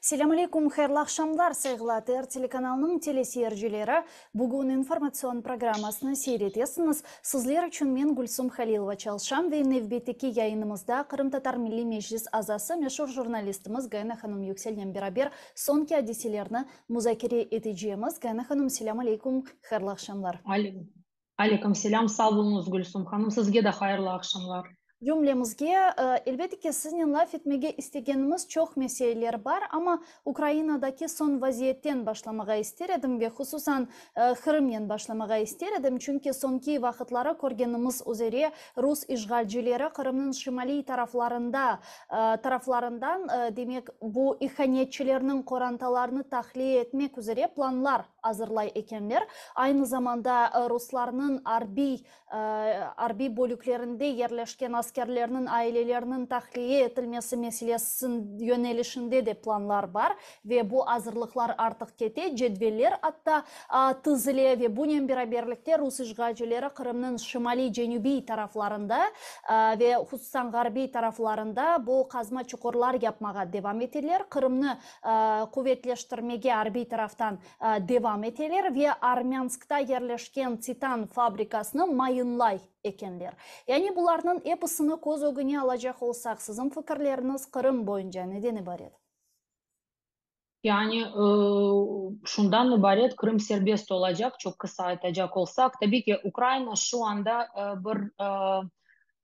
Selâm aleyküm, hayırlı aqşamlar, sayğılı ATR telekanalınıñ teleseyircileri! Bugün informatsion programmasını seyir etesiñiz. Sizler içün men, Gülsum Halilova, çalışam ve nevbetteki yayınımızda Qırımtatar Milliy Meclis azası, meşur jurnalistimiz Gayana hanım Yükselnen beraber soñki adiselerni muzakere etecemiz. Gayana hanım, selâm aleyküm, hayırlı aqşamlar! Aleyküm selâm, sağ oluñız, Gülsum hanım, sizge de hayırlı aqşamlar. Cümlemizge, elbette ki, siznen laf etmege istegenimiz çoq meseleler bar, amma Ukrainadaki soñ vaziyetten başlamağa ister edim ve hususan Qırımnen başlamağa ister edim, çünki soñki vaqıtları körgenimiz üzere rus işğalcileri Qırımnıñ şimaliy taraflarında taraflarından, demek, bu ihanetçilerniñ qorantalarını tahliye etmek üzere planlar azırlay ekenler. Aynı zamanda ruslarnıñ arbiy arbiy bölüklerinde yerleşken askerlerniñ aileleriniñ tahliye etilmesi meselesi yönelişinde de planlar bar ve bu azırlıqlar artıq kete, cedveller atta tizile ve bunen beraberlikte rus işğalcileri Qırımnıñ şimaliy-cenübiy taraflarında ve hususan ğarbiy taraflarında bu qazma çuqurlar yapmağa devam eteler, Qırımnı quvetleştirmege arbiy taraftan devam eteler ve Armânskta yerleşken Titan fabrikasını mayınlay ekenler. Yani bularnıñ episini köz ögüne alacaq olsaq, siziñ fikirleriñiz Qırım boyunca neden ibaret? Yani şundan ibaret, Qırım serbest olacaq, çoq qısa aytacaq olsaq. Tabiy ki, Ukraina şu anda bir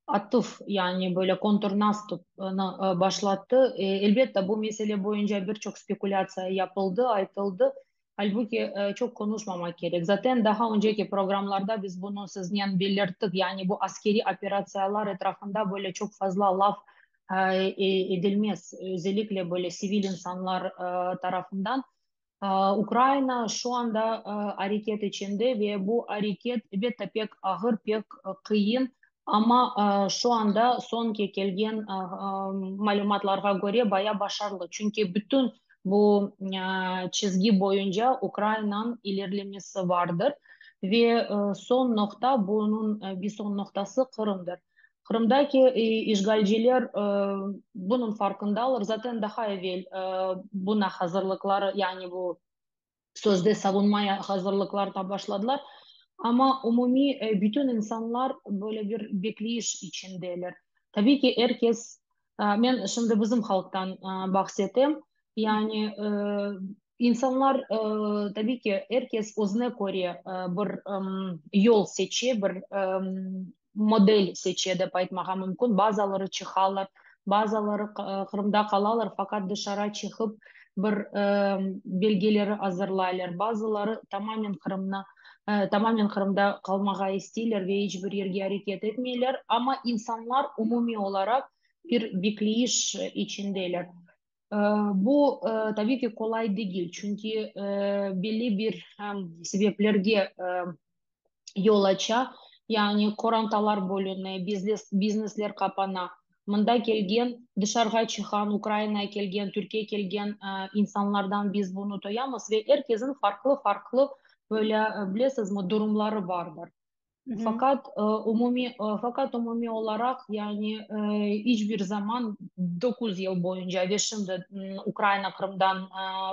Atıf, yani böyle kontrnastupnı başlattı. Elbette, bu mesele boyunca bir çoq spekulâtsiya yapıldı, aytıldı. Halbuki, çoq konuşmamaq kerek. Zaten, daha önceki programlarda biz bunı siznen belirttik, yani bu askeriy operatsiyalar etrafında böyle çoq fazla laf edilmez, özellikle böyle sivil insanlar tarafından. Ukrayina şu anda areket içinde ve bu areket, elbette, pek ağır, pek qıyın, amma şu anda soñki kelgen malümatlarğa köre baya başarılı, çünki bütün bu çizgi boyunca Ukrayinanıñ ilerlemesi vardır ve soñ noqta, bunıñ bir soñ noqtası Qırımdır. Qırımdaki işğalciler bunıñ farqındalar, zaten daha evel buna hazırlıqları, yani bu sözde savunmaya hazırlıqlar da başladılar, amma umumiy bütün insanlar böyle bir bekleyiş içindeler. Tabiy ki, er kes, men şimdi bizim halqtan bahsetem, yani insanlar, tabiy ki, er kes özüne köre bir yol seçe, bir model seçe dep aytmağa mümkün. Bazıları çıqalar, bazıları Qırımda qalalar, faqat dışara çıqıp bir belgeleri azırlaylar. Bazıları tamamen Qırımnı, tamamen Qırımda qalmağa isteyler ve iç bir yerge areket etmeyler. Amma insanlar umumiy olaraq bir bekleyiş içindeler. Bu, tabiy ki, qolay degil, çünki belli bir sebeplerge yol aça, yani qorantalar bölüne, biznesler qapana. Mında kelgen, dışarığa çıqan, Ukrainaya kelgen, Türkiye kelgen insanlardan biz bunı toyamız ve er kesin farqlı-farqlı böyle, bilesizmi, durumları bardır. Faqat umumiy, faqat umumiy olaraq, yani iç bir zaman 9 yıl boyunca ve şimdi Ukraina Qırımdan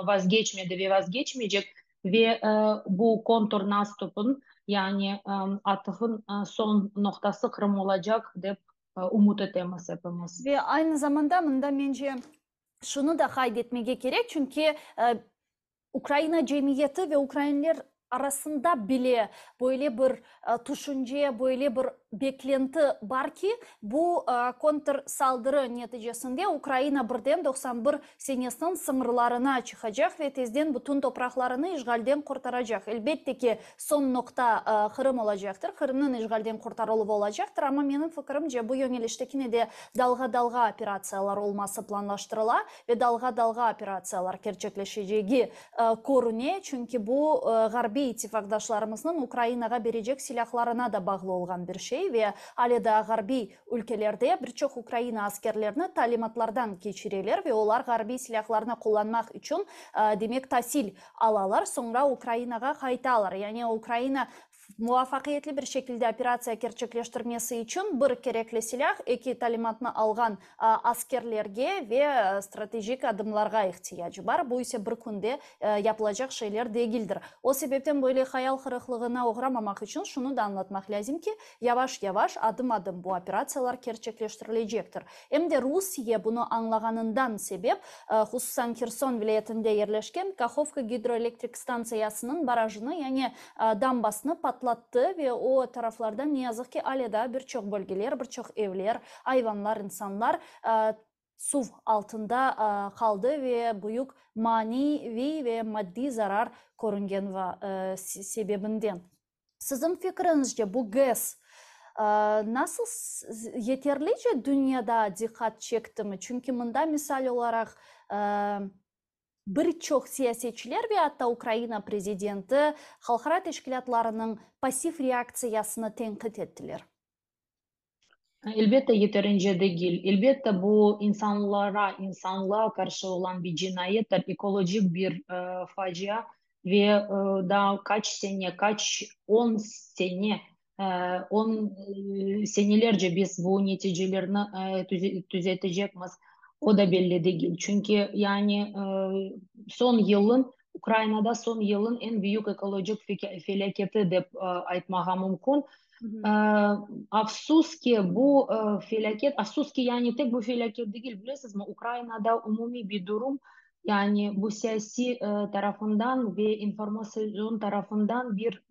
vazgeçmedi ve vazgeçmeycek ve bu kontrnastupın, yani atıfın soñ noqtası Qırım olacaq, dep ümüt etemiz epimiz. Ve aynı zamanda mında mence şunı da qayd etmege kerek, çünki Ukraina cemiyeti ve ukrainler arasında bile böyle bir tüşünce, böyle bir beklenti bar ki, bu kontrSaldırı neticesinde Ukraina birden 91 senesiniñ sıñırlarına çıqacaq ve tezden bütün topraqlarını işğalden qurtaracaq. Elbette ki, soñ noqta Qırım olacaqtır, Qırımnıñ işğalden qurtarıluvı olacaqtır, amma menim fikirimce, bu yöñelişte kene de dalğa-dalğa operatsiyalar olması planlaştırıla ve dalğa-dalğa operatsiyalar kerçekleşecegi körüne, çünki bu ğarbiy ittifaqdaşlarımıznıñ Ukrainağa berecek silâhlarına da bağlı olğan bir şey ve ale daa ğarbiy ülkelerde bir çoq Ukraina askerlerini talimatlardan keçireler ve olar ğarbiy silâhlarnı qullanmaq içün, demek, tasil alalar, soñra Ukrainağa qaytalar. Yani Ukraina. Muvafaqiyetli bir şekilde operatsiya kerçekleştirmesi içün bir kerekli silâh, eki talimatnı alğan askerlerge ve stratejik adımlarğa ihtiyacı bar. Bu ise bir künde yapılacaq şeyler degildir. O sebepten böyle hayal qırıqlığına oğramamaq içün şunı da añlatmaq lâzim ki, yavaş-yavaş, adım-adım bu operatsiyalar kerçekleştirilecektir. Em de Rusiye bunı añlağanından sebep, hususan Herson vilâyetinde yerleşken Kahovka gidroelektrik stantsiyasınıñ barajını, yani dambasını patlattı ve o taraflarda, ne yazıq ki, ale daa bir çoq bölgeler, bir çoq evler, ayvanlar, insanlar suv altında qaldı ve büyük maneviy ve maddiy zarar körüngen sebebinden. Siziñ fikriñizce, bu GES nasıl yeterlice dünyada diqqat çektimi? Çünki mında, misal olaraq, bir çoq siyasetçiler ve atta Ukraina prezidenti halqara teşkilâtlarınıñ passiv reaktsiyasını tenqit ettiler. Elbette, yeterince degil. Elbette, bu insanlara, insanlığa qarşı olğan bir cinayettir, ekolojik bir facia ve daa qaç sene, qaç on sene, on senelerce biz bu neticelerni tüzetecekmiz, o da belli degil. Çünki, yani, soñ yılın, Ukrainada soñ yılın eñ büyük ekolojik felâketi dep aytmağa mümkün. Afsus ki, bu felâket, afsus ki, yani tek bu felâket degil, bilesizmi, Ukrainada umumiy bir durum, yani bu siyasiy tarafından ve informatsion tarafından bir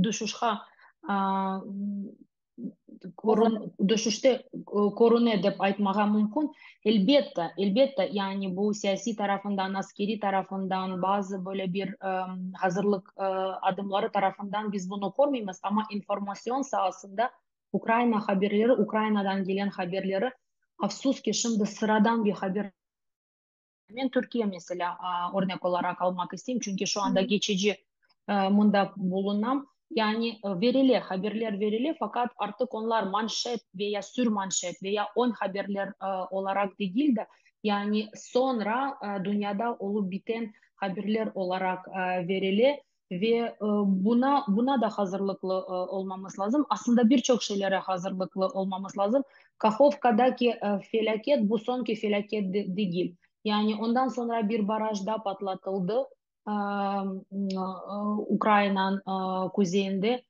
düşüşqa Düşüşte körüne dep aytmağa mümkün. Elbette, elbette, yani bu siyasiy tarafından, askeriy tarafından, bazı böyle bir hazırlıq adımları tarafından biz bunı körmeymiz, amma informatsion saasında Ukraina haberleri, Ukrainadan gelen haberleri, afsus ki, şimdi sıradan bir haber. Men Türkiye meselâ örnek olaraq almaq isteyim, çünki şu anda geçici mında bulunam. Yani berile, haberler berile, faqat artıq onlar manşet ve ya sürmanşet ve ya ön haberler olaraq degil de, yani soñra dünyada olıp biten haberler olaraq berile Ve buna, buna da hazırlıqlı olmamız lazım. Aslında bir çoq şeylere hazırlıqlı olmamız lazım. Kahovkadaki felâket bu soñki felâket degil. Yani ondan soñra bir baraj da patlatıldı Ukrainanıñ kuzeyinde.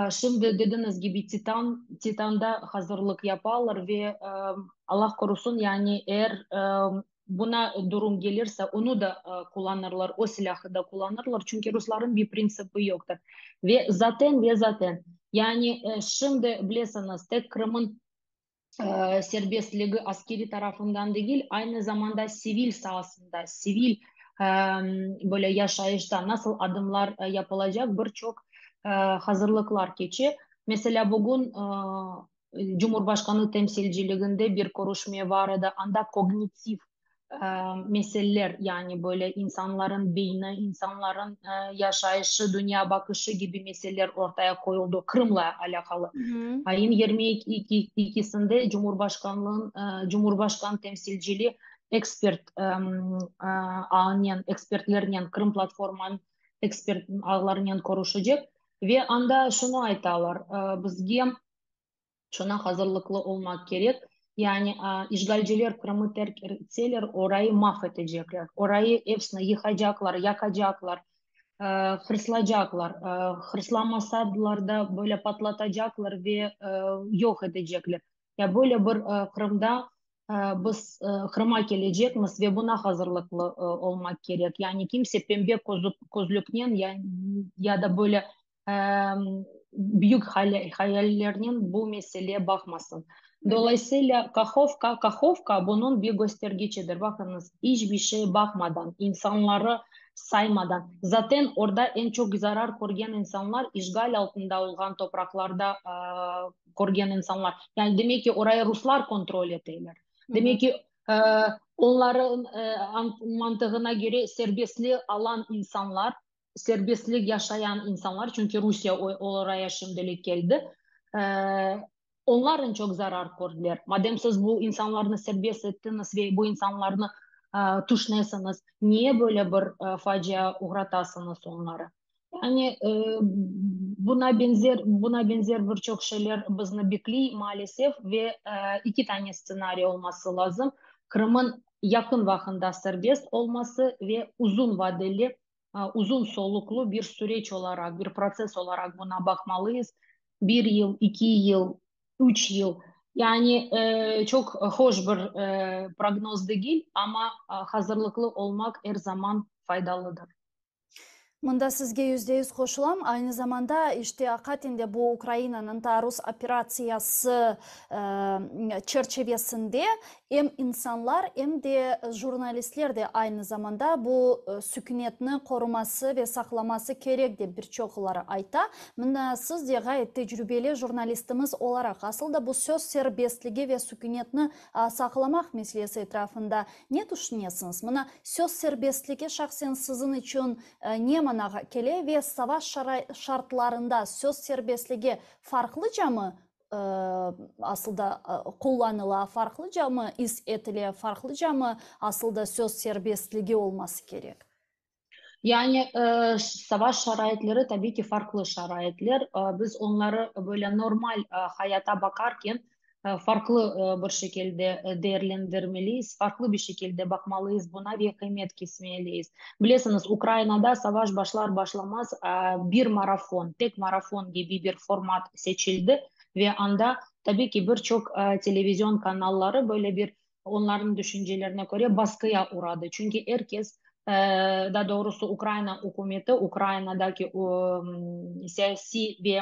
Şimdi dediñiz kibi Titan, Titanda hazırlıq yapalar ve Allah qorusun, yani er Buna durum gelirse, onı da qullanırlar, o silâhı da qullanırlar, çünki rusların bir printsipi yoqtır. Ve zaten, ve zaten, yani şimdi bilesiñiz, tek Qırımın serbestligi askeriy tarafından degil, aynı zamanda sivil saasında, sivil böyle yaşayışta nasıl adımlar yapılacaq bir çoq hazırlıqlar keçe. Meselâ, bugün Cumhurbaşqanı temsilciliginde bir körüşme bar edi, anda kognitiv meseleler, yani böyle insanların beyni, insanların yaşayışı, dünya baqışı kibi meseleler ortaya qoyuldı, Qırımla alâqalı. Ayın 22-sinde Cumhurbaşqanlığın, Cumhurbaşqan temsilciliği ekspert ağınen, ekspertlernen, Qırım platformanıñ ekspert ağlarınen körüşecek ve anda şunı aytalar, bizge şuna hazırlıqlı olmaq kerek, yani işğalciler Qırımı terk etseler, orayı mahv etecekler, orayı epsini yıqacaqlar, yaqacaqlar, hırslacaqlar, hırslamasalar da böyle patlatacaqlar ve yoq etecekler. Ya böyle bir Qırımda biz Qırıma kelecekmiz ve buna hazırlıqlı olmaq kerek. Yani kimse pembe közlüknen ya da böyle büyük hayallernen bu meseleye baqmasın. Dolayısıyla Kahovka, Kahovka bunıñ bir göstergiçidir. Baqıñız, iç bir şey baqmadan, insanları saymadan, zaten orda eñ çoq zarar körgen insanlar işğal altında olğan topraqlarda körgen insanlar. Yani demek ki, orayı ruslar kontrol eteler. Demek ki, onların mantığına göre serbestlik alan insanlar, serbestlik yaşayan insanlar, çünki Rusiye oraya şimdilik keldi, onlar eñ çoq zarar kördiler. Madem siz bu insanlarnı serbest ettiñiz ve bu insanlarnı tüşünesiñiz, niye böyle bir facia uğratasıñız onları? Yani. Buna benzer, buna benzer bir çoq şeyler bizni bekliy, maalesef, ve iki tane stsenariy olması lazım, Qırımın yaqın vaqında serbest olması ve uzun vadeli, uzun soluqlı bir süreç olaraq, bir protsess olaraq buna baqmalıyız, bir yıl, iki yıl, üç yıl. Yani çoq hoş bir prognoz degil, amma hazırlıqlı olmaq er zaman faydalıdır. Mında sizge %100 qoşulam. Aynı zamanda, işte, aqaten de bu Ukrainanıñ taarruz operatsiyası çerçivesinde em insanlar, em de jurnalistler de aynı zamanda bu sükünetni qoruması ve saqlaması kerek dep bir çoqları ayta. Mında siz de ğayet tecrübeli jurnalistimiz olaraq, asıl da bu söz serbestligi ve sükünetni saqlamaq meselesi etrafında Ne tüşünesiñiz? Mına, söz serbestligi şahsen siziñ içün ne manağa kele ve savaş şartlarında söz serbestligi farqlıcamı asılda qullanıla, farqlıcamı is etile, farqlıcamı asılda söz serbestligi olması kerek? Yani, savaş şaraitleri tabiiy ki farqlı şaraitler. Biz onları böyle normal hayata baqarken farqlı bir şekilde değerlendirmeliyiz, farqlı bir şekilde baqmalıyız buna ve qıymet kesmeliyiz. Bilesiñiz, Ukrainada savaş başlar-başlamaz bir marafon, tek marafon kibi bir format seçildi ve anda tabiiy ki bir çoq televizion kanalları böyle bir Onlarnıñ düşüncelerine köre, basqıya uradı, çünki er kes, daa doğrusı Ukraina ükümeti, Ukrainadaki siyasiy ve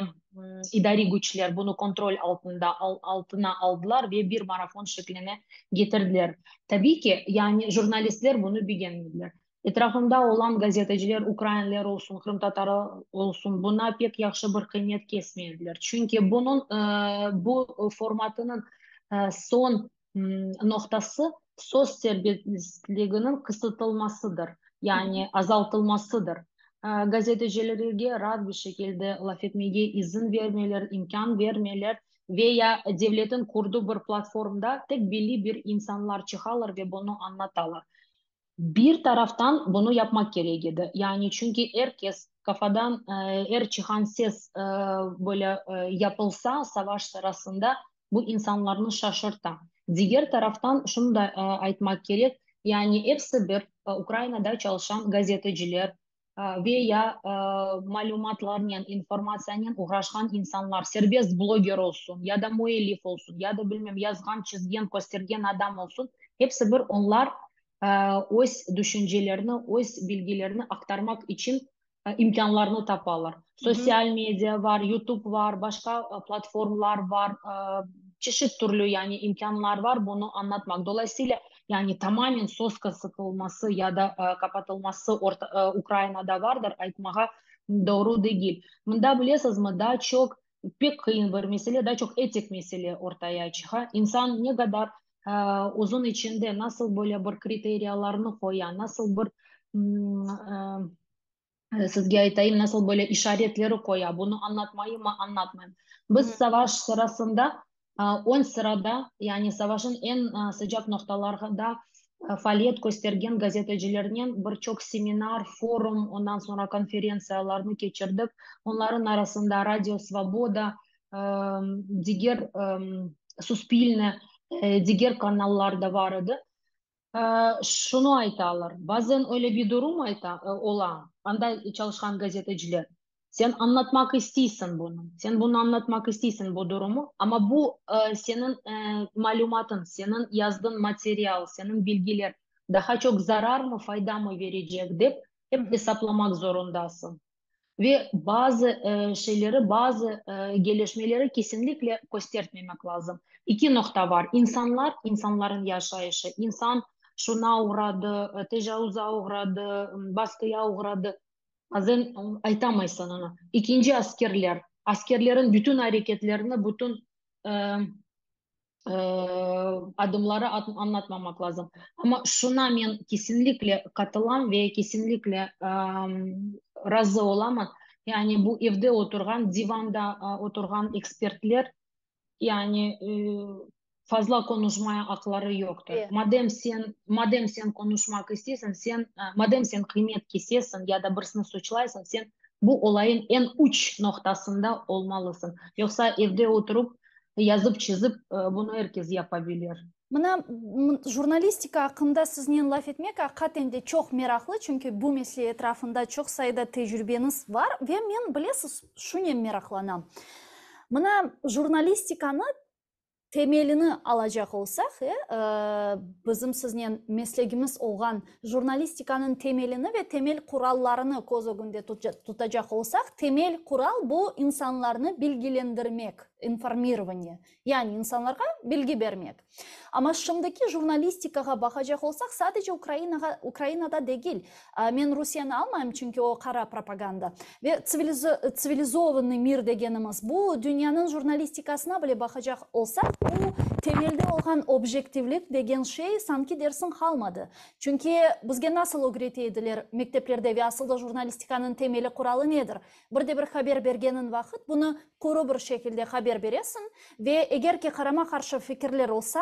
idariy küçler bunı kontrol altında altına aldılar ve bir marafon şekline getirdiler. Tabiiy ki, yani jurnalistler bunı begenmediler. Etrafımda olan gazeteciler, ukrainler olsun, qırımtatarı olsun, buna pek yahşı bir qıymet kesmediler. Çünki bunıñ bu formatınıñ soñ noqtası söz serbestliginiñ qısıtılmasıdır, yani azaltılmasıdır. Gazetecilerge raat bir şekilde laf etmege izin vermeyler, imkân vermeyler ve ya devletin qurduğu bir platformda tek belli bir insanlar çıqalar ve bunı añlatalar. Bir taraftan bunı yapmaq kerek edi, yani çünki er kes qafadan er çıqan ses böyle yapılsa savaş sırasında bu insanlarnı şaşırta. Diger taraftan şunı da aytmaq kerek, yani episi bir Ukrainada çalışan gazeteciler ve ya malümatlarnen, informatsiyanen oğraşqan insanlar, serbest bloger olsun, ya da müellif olsun, ya da bilmem yazğan, çizgen, köstergen adam olsun, episi bir onlar öz düşüncelerini, öz bilgilerini aqtarmaq içün imkânlarnı tapalar. Sosyal media var, YouTube var, başqa platformlar var, çeşit türlü yani imkânlar var bunı añlatmaq. Dolayısıyla, yani tamamen söz qısıtılması ya da qapatılması orta Ukrainada vardır aytmağa doğru degil. Mında bilesizmi, daa çoq pek qıyın bir mesele, daa çoq etik mesele ortaya çıqa. İnsan ne qadar uzun içinde nasıl böyle bir kriteriyalarnı qoya, nasıl bir sizge aytayım, nasıl böyle işaretleri qoya, bunı añlatmayımmı, añlatmayım. Biz savaş sırasında öñ sırada, yani savaşıñ eñ sıcaq noqtalarında faaliyet köstergen gazetecilernen bir çoq seminar, forum, ondan soñra konferentsiyalarnı keçirdik. Onların arasında Radio Svoboda, diger Suspilne, diger kanallar da bar edi. Şunı aytalar, bazen öyle bir durum ayta, ola, anda çalışqan gazeteciler, sen añlatmaq isteysiñ bunı, sen bunı añlatmaq isteysiñ bu durumı, amma bu seniñ malümatıñ, seniñ yazdığın material, seniñ bilgiler daha çoq zararmı, faydamı berecek dep hep esaplamaq zorundasıñ. Ve bazı şeyleri, bazı gelişmeleri kesinlikle köstertmemek lazım. İki noqta bar, insanlar, insanların yaşayışı, insan şuna oğradı, tecavüza oğradı, basqıya oğradı, bazen aytamaysıñ onı. İkinci askerler, askerlerin bütün areketlerini, bütün adımları añlatmamaq lazım. Amma şuna men kesinlikle qatılam ve kesinlikle razı olaman, yani bu evde oturğan, divanda oturğan ekspertler, yani fazla konuşmaya aqları yoqtır. Madem sen, madem sen konuşmaq isteysiñ, sen, madem sen qıymet kesesiñ ya da birisini suçlaysıñ, sen. Bu olayın eñ uç noqtasında olmalısıñ. Yoqsa evde oturıp, yazıp çizip, bunı er kes yapabilir. Mına, jurnalistika aqqında siznen laf etmek aqiqaten de çoq meraqlı, çünki bu mesele etrafında çoq sayıda tecrübeñiz bar ve men, bilesiz, şunen meraqlanam. Mına, jurnalistikanı temelini alacaq olsaq, e, bizim siznen meslegimiz olğan jurnalistikanıñ temelini ve temel qurallarını köz ögünde tutacaq olsaq, temel qural bu insanlarnı bilgilendirmek, informirovaniye, yani insanlarğa bilgi bermek. Amma şimdiki jurnalistikağa baqacaq olsaq, sadece Ukrainağa, Ukrainada degil, men Rusiyeni almayım, çünki o qara propaganda, ve tsivilizovannıy mir degenimiz bu dünyanıñ jurnalistikasına bile baqacaq olsaq, bu temelde olğan objektivlik degen şey sanki dersiñ qalmadı. Çünki bizge nasıl ögrete ediler mekteplerde ve asıl da jurnalistikanıñ temeli quralı nedir? Bir de bir haber bergeniñ vaqıt bunı quru bir şekilde haber beresiñ ve eger ki qarama-qarşı fikirler olsa,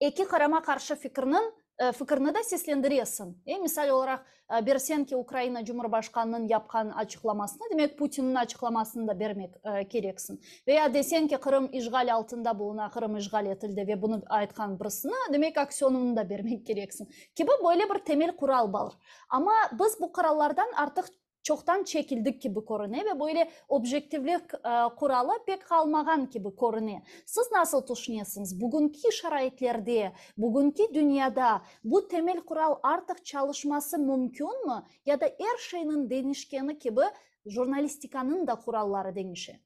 eki qarama-qarşı fikirniñ fikirni de seslendiresiñ. E, misal olaraq, berseñ ki Ukraina Cumhurbaşqanınıñ yapqan açıqlamasını, demek Putinniñ açıqlamasını da bermek kereksiñ. Veya deseñ ki Qırım işğal altında buluna, Qırım işğal etildi ve bunı aytqan birisini, demek Aksönovnı da bermek kereksiñ. Kibi böyle bir temel qural bar. Amma biz bu qurallardan artıq çoqtan çekildik kibi körüne ve böyle objektivlik quralı pek qalmağan kibi körüne. Siz nasıl tüşünesiñiz, bugünki şaraitlerde, bugünki dünyada bu temel qural artıq çalışması mümkünmi ya da er şeyniñ deñişkeni kibi jurnalistikanıñ da quralları deñişe?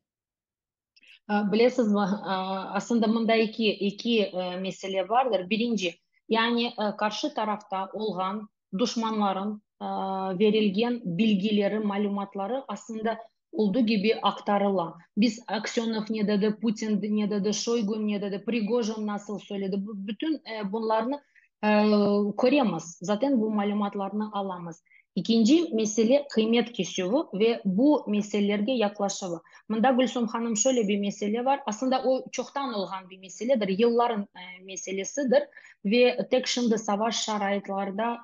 Bilesizmi, aslında mında eki mesele bardır. Birinci, yani qarşı tarafta olğan duşmanların verilgen bilgileri, malümatları aslında olduğu kibi aqtarıla. Biz Aksönov ne dedi, Putin ne dedi, Şoygu ne dedi, Prigojin nasıl söyledi, bütün bunlarnı köremiz, zaten bu malümatlarnı alamız. İkinci mesele qıymet kesüvi ve bu meselelerge yaqlaşuvı. Mında, Gülsum hanım, şöyle bir mesele bar, aslında o çoqtan olğan bir meseledir, yılların meselesidir ve tek şimdi savaş şaraitlarda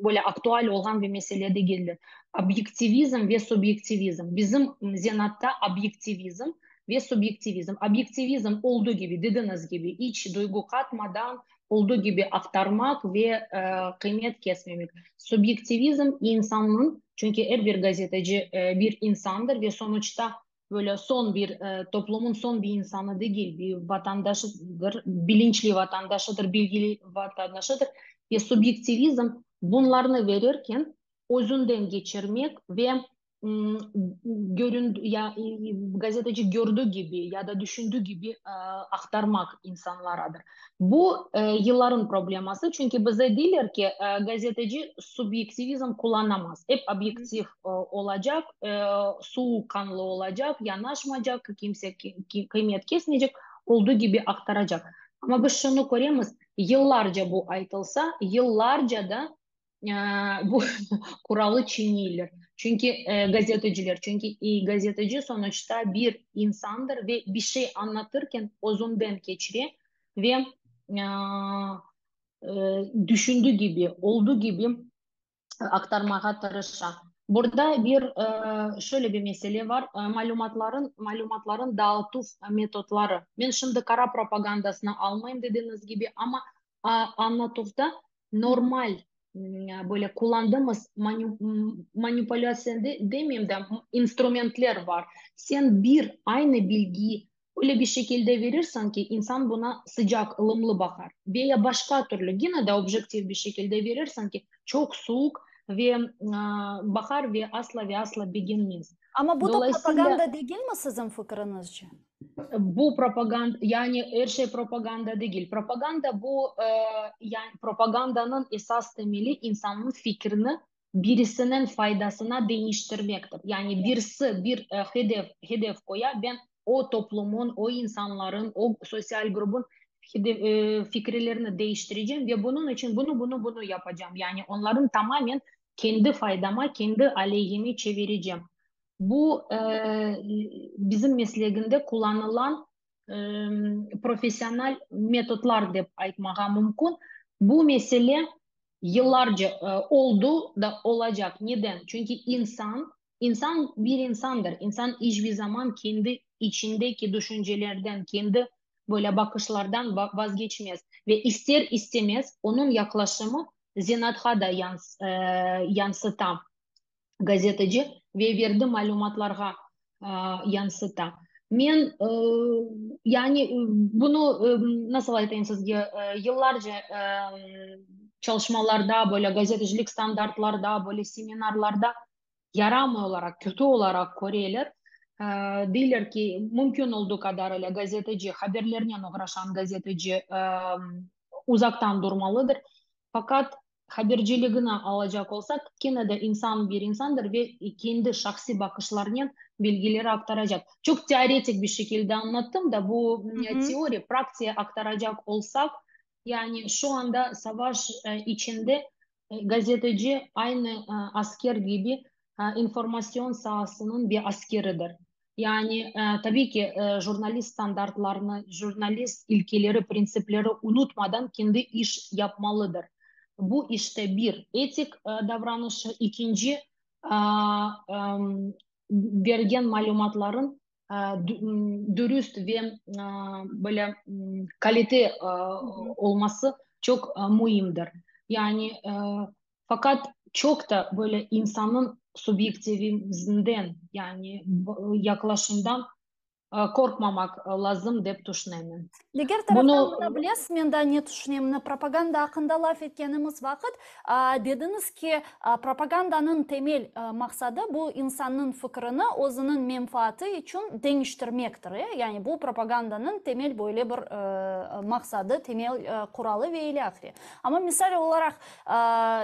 böyle aktual olğan bir mesele degildir. Obyektivizm ve subyektivizm. Bizim zenatta obyektivizm ve subyektivizm. Obyektivizm olduğu kibi, dediñiz kibi, iç duyğu qatmadan, olduğu kibi aqtarmaq ve qıymet kesmemek. Subyektivizm insannıñ, çünki er bir gazeteci bir insandır ve sonuçta böyle soñ bir toplumıñ soñ bir insanı degil, bir vatandaşıdır, bilinçli vatandaşıdır, bilgili vatandaşıdır ve subyektivizm bunlarnı verirken özünden keçirmek ve göründ ya gazeteci gördü kibi ya da düşündü kibi aqtarmaq insanlaradır. Bu yılların probleması, çünki bize deyler ki, gazeteci subyektivizm qullanamaz, ep obyektiv olacaq, suvuqqanlı olacaq, yanaşmacaq, kimse qıymet kesmeycek, olduğu kibi aqtaracaq. Amma biz şunı köremiz, yıllarca bu aytılsa, yıllarca da bu quralı çiyneyler. Çünki gazeteciler, çünki gazeteci sonuçta bir insandır ve bir şey añlatırken özünden keçire ve düşündüğü kibi, olduğu kibi aqtarmağa tırışa. Burada bir şöyle bir mesele bar, malümatların, malümatların dağıtuv metodları. Men şimdi qara propagandasını almayım dediñiz kibi, amma añlatuvda normal böyle qullandığımız manipulâtsiya demeyim de, instrumentler bar. Sen bir aynı bilgi öyle bir şekilde verirsiñ ki, insan buna sıcaq, ılımlı baqar. Ve ya başqa türlü, gene de objektiv bir şekilde verirsiñ ki, çoq suvuq ve baqar ve asla ve asla begenmez. Amma bu da propaganda degilmi siziñ fikriñizce? Bu propaganda, yani er şey propaganda degil. Propaganda bu, yani propagandanıñ esas temeli insannıñ fikrini birisiniñ faydasına deñiştirmektir. Yani birisi bir hedef, hedef qoya, ben o toplumın, o insanların, o sosyal grubun fikirlerini deñiştirecem ve bunıñ içün bunı, bunı, bunı yapacam. Yani onların tamamen kendi faydama, kendi aleyhime çevirecem. Bu, bizim mesleginde qullanılan professional metodlar dep aytmağa mümkün. Bu mesele yıllarca oldu da olacaq. Neden? Çünki insan. İnsan bir insandır. İnsan iç bir zaman kendi içindeki düşüncelerden, kendi böyle baqışlardan vazgeçmez. Ve ister istemez onıñ yaqlaşımı zenaatqa da yansıta gazeteci ve verdi malümatlarğa yansıta. Men, yani, bunı, nasıl aytayım sizge, yıllarca çalışmalarda, böyle gazetecilik standartlarda, böyle seminarlarda yaramay olaraq, kötü olaraq köreler. Deyler ki, mümkün olduğu qadar öyle gazeteci, haberlernen oğraşan gazeteci uzaqtan durmalıdır. Faqat haberciligini alacaq olsaq, kene de insan bir insandır ve kendi şahsiy baqışlarnen bilgileri aqtaracaq. Çoq teoretik bir şekilde añlattım da, bu teoriya, praktiğe aqtaracaq olsaq, yani şu anda savaş içinde gazeteci aynı asker kibi informasyon saasınıñ bir askeridir. Yani, tabiy ki, jurnalist standartlarını, jurnalist ilkeleri, printsipleri unutmadan kendi iş yapmalıdır. Bu işte bir, etik davranışı, ikinci, bergen malümatların dürüst ve böyle kalite olması çoq müimdir. Yani, faqat çoq da böyle insannıñ subyektivizmden, yani yaqlaşımdan qorqmamaq lazım dep tüşünemen. Diger taraftan, mına bilesiz, men daa ne tüşünem, mına propaganda aqqında laf etkenimiz vaqıt, dediñiz ki, propagandanıñ temel maqsadı bu insannıñ fikrini özüniñ menfaatı içün deñiştirmektir, e, yani bu propagandanıñ temel böyle bir maqsadı, temel quralı ve ilâhre. Amma misal olaraq,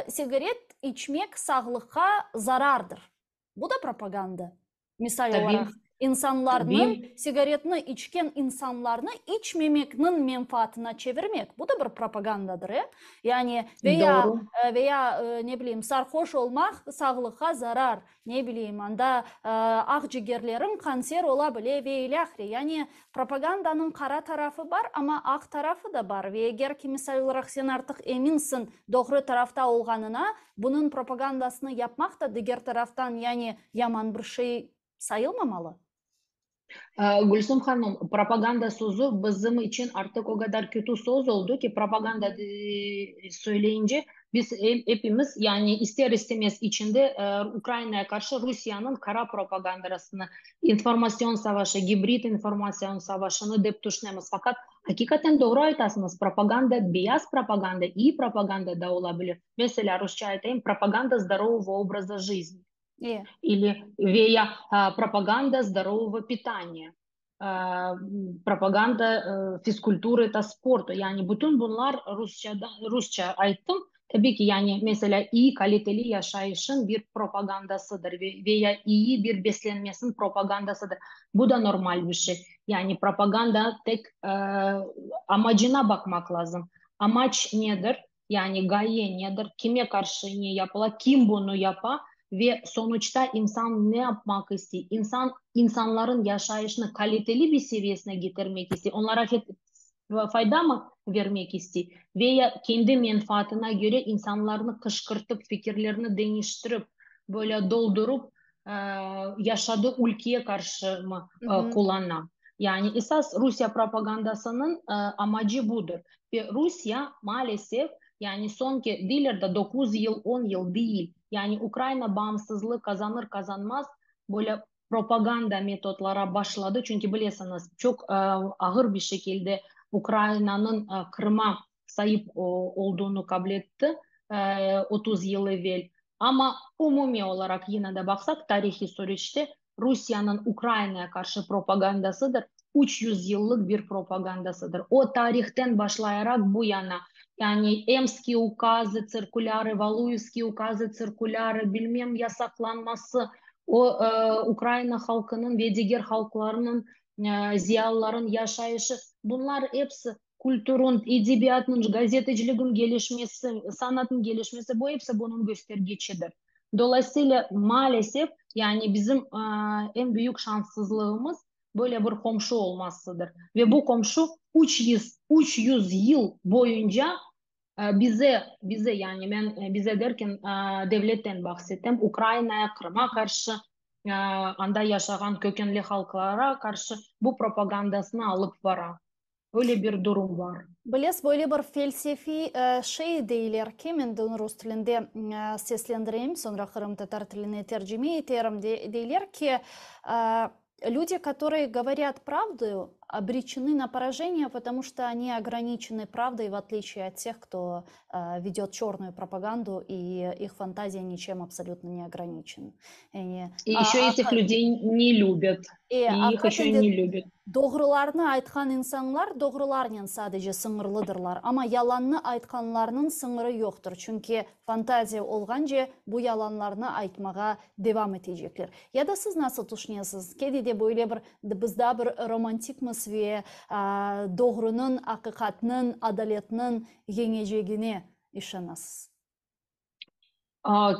sigaret içmek sağlıqqa zarardır. Bu da propaganda. Misal olaraq, insanlarnıñ, sigaretni içken insanlarnı içmemekniñ menfaatına çevirmek, bu da bir propagandadır, e? Yani, veya, veya, ne bileyim, sarhoş olmaq sağlıqqa zarar, ne bileyim, anda aqcigerleriñ qanser ola bile ve ilâhre. Yani, propagandanıñ qara tarafı bar, amma aq tarafı da bar. Ve eger ki, misal olaraq, sen artıq eminsiñ doğru tarafta olğanına, Bunıñ propagandasını yapmaq da diger taraftan, yani yaman bir şey sayılmamalı. Gülsüm hanım, propaganda sözü bizim içün artıq o qadar kötü söz oldı ki, propaganda söyleyince biz epimiz, yani ister-istemez içinde Ukrainaya qarşı Rusiyeniñ qara propagandasını, informatsion savaşı, gibrid informatsion savaşını dep tüşünemiz. Faqat aqiqaten doğru aytasıñız, propaganda beyaz propaganda, iyi propaganda da ola bilir. Meselâ, rusça aytayım, propaganda zdorovogo obraza jizni ili ve ya propaganda zdorovogo pitaniya, propaganda fizkulturı ta sportu. Yani bütün bunlar rusçada, rusça ayttım, tabiy ki, yani meselâ, iyi kaliteli yaşayışın bir propagandasıdır ve ya iyi bir beslenmesiniñ propagandasıdır. Bu da normal bir şey. Yani propaganda tek amacına baqmaq lazım. Amaç nedir? Yani ğaye nedir, kime qarşı ne yapıla, kim bunı yapa ve sonuçta insan ne yapmaq istey? İnsan insanların yaşayışını kaliteli bir seviyesine getirmek istey, onlara faydamı vermek istey ve ya kendi menfaatına göre insanlarnı qışqırtıp, fikirlerini deñiştirip, böyle doldurıp yaşadığı ülkeye qarşı mı qullana? Yani esas Rusiye propagandasınıñ amacı budır. Ve Rusiye, maalesef, yani soñki, deyler de, doquz yıl, on yıl değil, yani Ukraina bağımsızlığı qazanır-qazanmaz böyle propaganda metodlara başladı, çünki bilesiñiz, çoq ağır bir şekilde Ukrainanıñ Qırıma saip olduğunu qabul etti 30 yıl evel. Amma umumiy olaraq yine de baqsaq, tarihiy süreçte Rusiyeniñ Ukrainaya qarşı propagandasıdır, 300 yıllıq bir propagandasıdır. O tarihten başlayaraq bu yana, yani Emskiy ukazı, tsirkulârı, Valuyevskiy ukazı, tsirkulârı, bilmem yasaqlanması, o Ukraina halqınıñ ve diger halqlarnıñ, ziyalıların yaşayışı, bunlar episi kültürün, edebiyatnıñ, gazeteciligin gelişmesi, sanatnıñ gelişmesi, bu episi bunıñ göstergiçidir. Dolayısıyla, maalesef, yani bizim eñ büyük şanssızlığımız böyle bir qomşu olmasıdır. Ve bu qomşu üç yüz, 300 yıl boyunca bize, bize, yani men bize derken devletten bahsetem, Ukrainaya, Qırıma qarşı. Anda yaşağan kökenli halqlara qarşı bu propagandasını alıp bara. Öyle bir durum bar. Bilesiz, böyle bir felsefiy şey deyler ki, men de onı rus tilinde seslendireyim, soñra qırımtatar tiline tercime eterim, deyler ki, Люди, которые говорят правду, обречены на поражение, потому что они ограничены правдой, в отличие от тех, кто ведет черную пропаганду, и их фантазия ничем абсолютно не ограничена. И еще этих людей не любят. И их еще не любят. Doğrularnı aytqan insanlar doğrularnen sadece sıñırlıdırlar, amma yalannı aytqanlarnıñ sıñırı yoqtır, çünki fantaziya olğance bu yalanlarnı aytmağa devam etecekler. Ya da siz nasıl tüşünesiz, kene de böyle bir biz daa bir romantikmiz ve doğrunıñ, aqiqatnıñ, adaletniñ yeñecegine işanasız?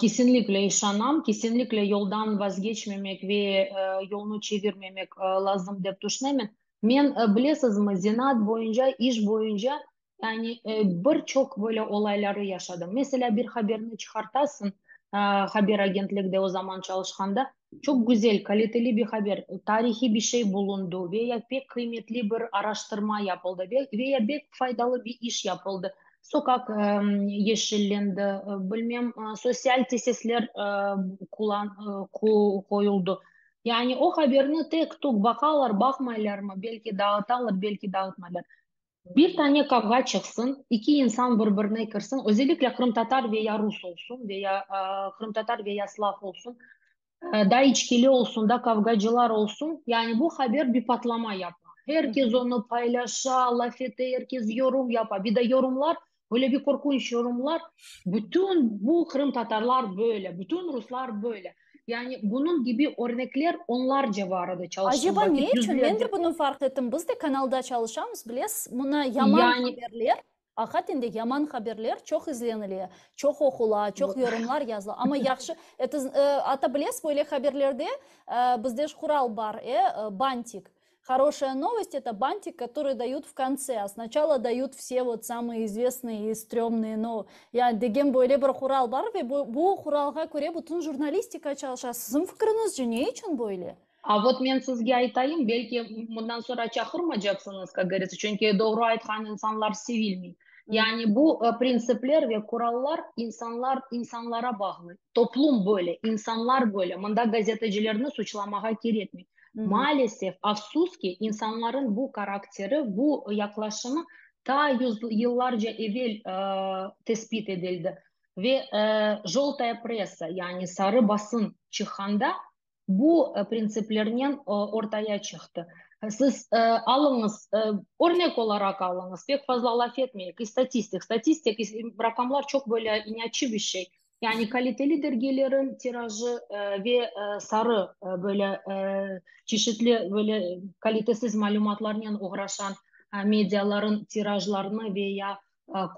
Kesinlikle işanam, kesinlikle yoldan vazgeçmemek ve yolnı çevirmemek lazım dep tüşünemen. Men, bilesizmi, zenaat boyunca, iş boyunca, yani bir çoq böyle olayları yaşadım. Meselâ, bir haberni çıqartasıñ, haber agentlikte o zaman çalışqanda, çoq güzel, kaliteli bir haber, tarihiy bir şey bulundı ve ya pek qıymetli bir araştırma yapıldı ve ya pek faydalı bir iş yapıldı. Soqaq yeşillendi, bilmem, sosyal tesisler qoyuldı. Yani o haberni tek-tuk baqalar, baqmaylarmı, belki dağıtalar, belki dağıtmaylar. Bir tane qavğa çıqsın, iki insan bir-birine kirsin, özellikle qırımtatar ve ya rus olsun, ve ya qırımtatar ve ya slav olsun, da içkili olsun, da kavgacılar olsun, yani bu haber bir patlama yapa. Er kes onı paylaşa, laf ete, er kes yorum yapa. Bir de yorumlar, öyle bir qorqunç yorumlar, bütün bu qırımtatarlar böyle, bütün ruslar böyle. Yani bunıñ kibi örnekler onlarca bar edi çalıştığım Aceba ne vaqıt, içün? Men de yüzlerce. bunı farq ettim. Biz de kanalda çalışamız, bilesiz, mına yaman Yani haberler, Aqaten de yaman haberler çoq izlenile, çoq oqula, çoq yorumlar yazıla. Amma yahşı, eto, atta bilesiz, böyle haberlerde bizde ş qural bar, e, bantik. Horoşaya novost, eto bantik, kotorıy dayut v kontse, a snaçala dayut vse vot samıye izvestnıye i strömnıye no, yani degen böyle bir qural bar ve bu, bu quralğa köre bütün jurnalistika çalışa. Siziñ fikriñizce ne içün böyle? A vot men sizge aytayım, belki bundan sonra çaqırmacaqsıñız, kak govoritsâ, çünki doğru aytqan insanlar sevilmey. Yani bu printsipler ve kurallar insanlar insanlara bağlı. Toplum böyle, insanlar böyle. Mında gazetecilerni suçlamağa kerekmey. Maalesef, afsus ki, insanların bu karakteri, bu yaqlaşımı ta yüz yıllarca evel tesbit edildi. Ve joltaya pressa, yani sarı basın çıqqanda bu printsiplernen ortaya çıqtı. Siz alıñız, örnek olaraq alıñız, pek fazla laf etmeyik, istatistik, statistik, raqamlar çoq böyle inatçı bir şey. Yani kaliteli dergilerin tirajı ve sarı böyle çeşitli böyle kalitesiz malümatlarnen oğraşan mediaların tirajlarını ve ya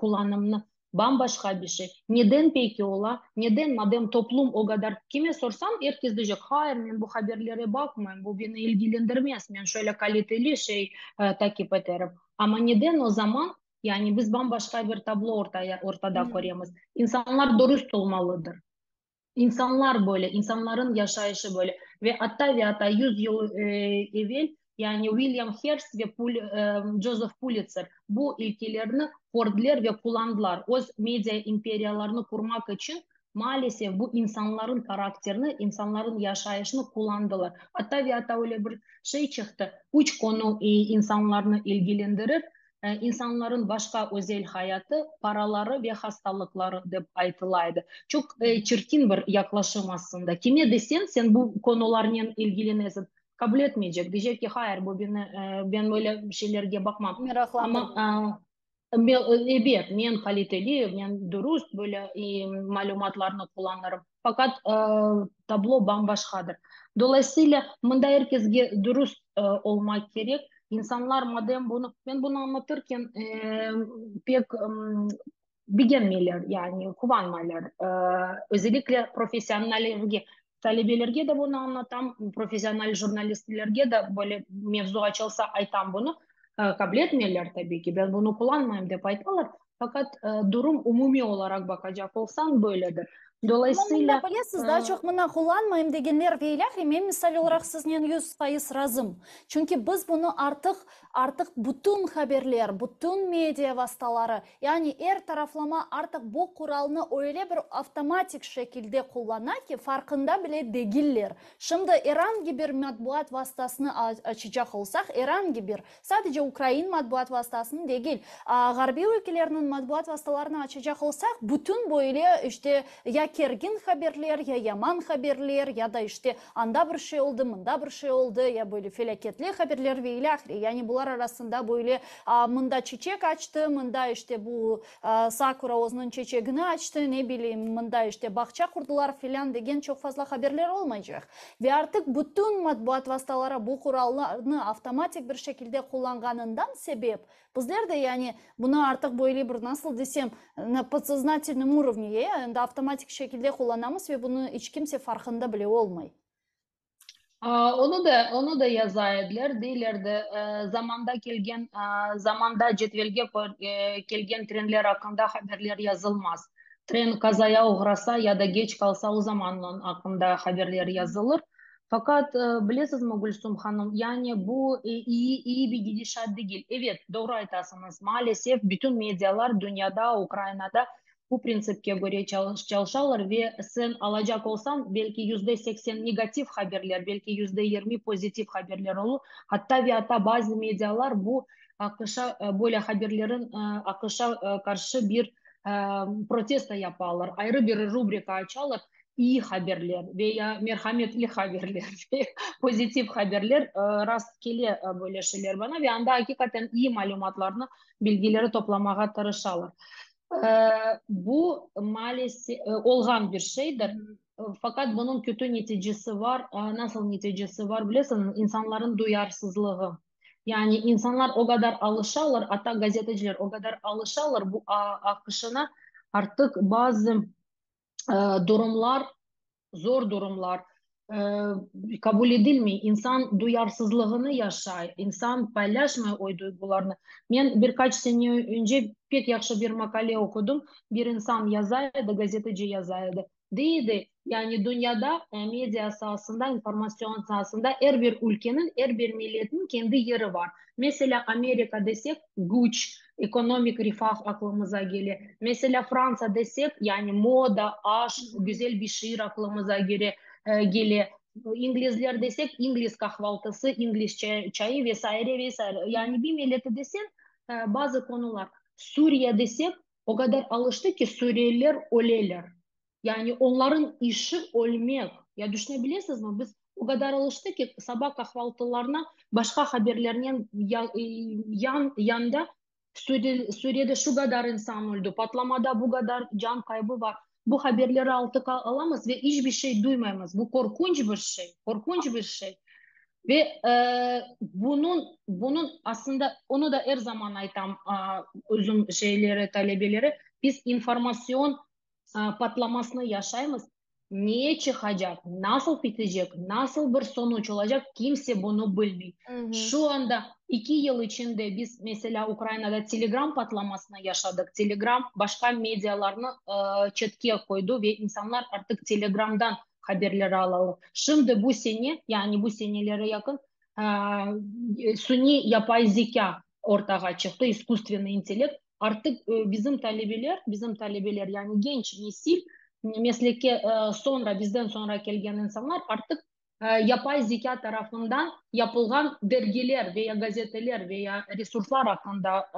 qullanımnı Bam-başqa bir şey. Neden peki ola? Neden, madem toplum o qadar, kime sorsañ, er kes deycek, hayır, men bu haberlere baqmayım, bu beni ilgilendirmez, men şöyle kaliteli şey takip eterim. Amma neden o zaman, yani biz bam-başqa bir tablo ortaya, ortada köremiz. İnsanlar dürüst olmalıdır. İnsanlar böyle, insanların yaşayışı böyle. Ve atta ve atta yüz yıl evel, yani Uilyam Herst ve Jozef Pulitser bu ilkelerni kördiler ve qullandılar öz media imperiyalarını qurmaq içün, maalesef, bu insanların karakterini, insanların yaşayışını qullandılar. Atta ve atta öyle bir şey çıqtı, üç konu insanlarnı ilgilendirir, İnsanların başqa özel hayatı, paraları ve hastalıqları, dep aytıla edi. Çoq çirkin bir yaqlaşım aslında. Kime deseñ, sen bu konularnen ilgilenesiñ, qabul etmeycek, deycek ki, hayır, bu beni, ben böyle şeylerge baqmam. Meraqlandırmay. Amma, ebet, men kaliteli, men dürüst böyle malümatlarnı qullanırım. Faqat tablo bam-başqadır. Dolayısıyla, mında er kesge dürüst olmaq kerek. İnsanlar madem bunı, men bunı añlatırken pek begenmeyler, yani quvanmaylar. Özellikle professionallerge, talebelerge de bunı añlatam, professional jurnalistlerge de böyle mevzu açılsa aytam bunı. Qabul etmeyler tabiy ki, ben bunı qullanmayım dep aytalar. Faqat durum umumiy olaraq baqacaq olsañ böyledir. Amma mında Dolayısıyla bilesiz, daa çoq mına qullanmayım degenler ve ilâhre, men misal olaraq siznen 100% razım. Çünki biz bunı artıq, artıq bütün haberler, bütün media vastaları, yani er taraflama artıq bu quralnı öyle bir avtomatik şekilde qullana ki, farqında bile degiller. Şimdi er angi bir matbuat vastasını açacaq olsaq, er angi bir, Sadece ukrain matbuat vastasını degil, ğarbiy ülkelerniñ matbuat vastalarını açacaq olsaq, bütün böyle, işte, ya kergin haberler, ya yaman haberler, ya da, işte, anda bir şey oldı, mında bir şey oldı, ya böyle felâketli haberler ve ilâhre. Yani bular arasında böyle, mında çiçek açtı, mında, işte, bu sakura özüniñ çeçegini açtı, ne bileyim, mında, işte, bağça qurdılar filan degen çoq fazla haberler olmaycaq. Ve artıq bütün matbuat vastaları bu qurallarnı avtomatik bir şekilde qullanğanından sebep, bizler de, yani, bunı artıq böyle bir, nasıl desem, na podsoznatelnom urovne, endi avtomatik şekilde qullanamız ve bunı iç kimse farqında bile olmay. Onı da, onı da yaza ediler, deylerdi, zamanda kelgen, zamanda cedvelge kelgen trenler aqqında haberler yazılmaz. Tren qazaya oğrasa ya da geç qalsa, o zaman onıñ aqqında haberler yazılır. Faqat, bilesizmi, Gülsum hanım, yani bu iyi, iyi bir gidişat degil. Evet, doğru aytasıñız, maalesef, bütün medialar dünyada, Ukrainada bu printsipke köre çalışalar ve sen alacaq olsañ, belki 80% negativ haberler, belki 20% pozitiv haberler olur. Hatta ve atta bazı medialar bu aqışa, böyle haberlerin aqışa qarşı bir protesto yapalar, ayrı bir rubrika açalar, iyi haberler ve ya merhametli haberler, pozitiv haberler rast kele böyle şeyler bana ve anda aqiqaten iyi malümatlarnı, bilgileri toplamağa tırışalar. Bu maalesef olğan bir şeydir. Faqat bunıñ kötü neticesi var. Nasıl neticesi var, bilesiñmi? İnsanların duyarsızlığı. Yani insanlar o qadar alışalar, atta gazeteciler o qadar alışalar bu aqışına, artıq bazı durumlar, zor durumlar qabul edilmey. İnsan duyarsızlığını yaşay, insan paylaşmay o duyğularını. Men bir qaç sene önce pek yahşı bir maqale oqudım. Bir insan yaza edi, gazeteci yaza edi. Dey edi, yani dünyada media saasında, informatsion saasında er bir ülkeniñ, er bir milletniñ kendi yeri bar. Meselâ, Amerika desek, güç, ekonomik refah aqlımıza kele. Meselâ, Fransa desek, yani moda, aş, güzel bir şiir aqlımıza kele. İnglizler desek, ingliz qahvaltısı, ingliz çayı ve saire, ve saire. Yani bir milleti deseñ, bazı konular. Suriye desek, o qadar alıştı ki, suriyeliler öleler. Yani onların işi ölmek. Ya düşüne bilesizmi, biz o qadar alıştı ki, saba qahvaltılarına başqa haberlernen yan yanda Suriyede şu qadar insan öldi, patlamada bu qadar can qaybı bar. Bu haberleri artıq alamız ve iç bir şey duymaymız. Bu qorqunç bir şey, qorqunç bir şey. Ve bunıñ, bunıñ aslında, onı da er zaman aytam özüm şeylere, talebelere, biz informatsion patlamasını yaşaymız. Ne çıqacaq, nasıl bitecek, nasıl bir sonuç olacaq, kimse bunı bilmey. Şu anda 2 yıl içinde biz, meselâ, Ukrainada Telegram patlamasını yaşadıq. Telegram başqa medialarnı çetke qoydı ve insanlar artıq Telegramdan haberleri alalar. Şimdi bu sene, yani bu senelere yaqın, suniy yapay zekâ ortağa çıqtı, iskusstvenıy intellekt. Artıq bizim talebeler, bizim talebeler, yani genç nesil, meslekke soñra, bizden soñra kelgen insanlar artıq yapay zekâ tarafından yapılğan dergiler ve ya gazeteler ve ya resurslar aqqında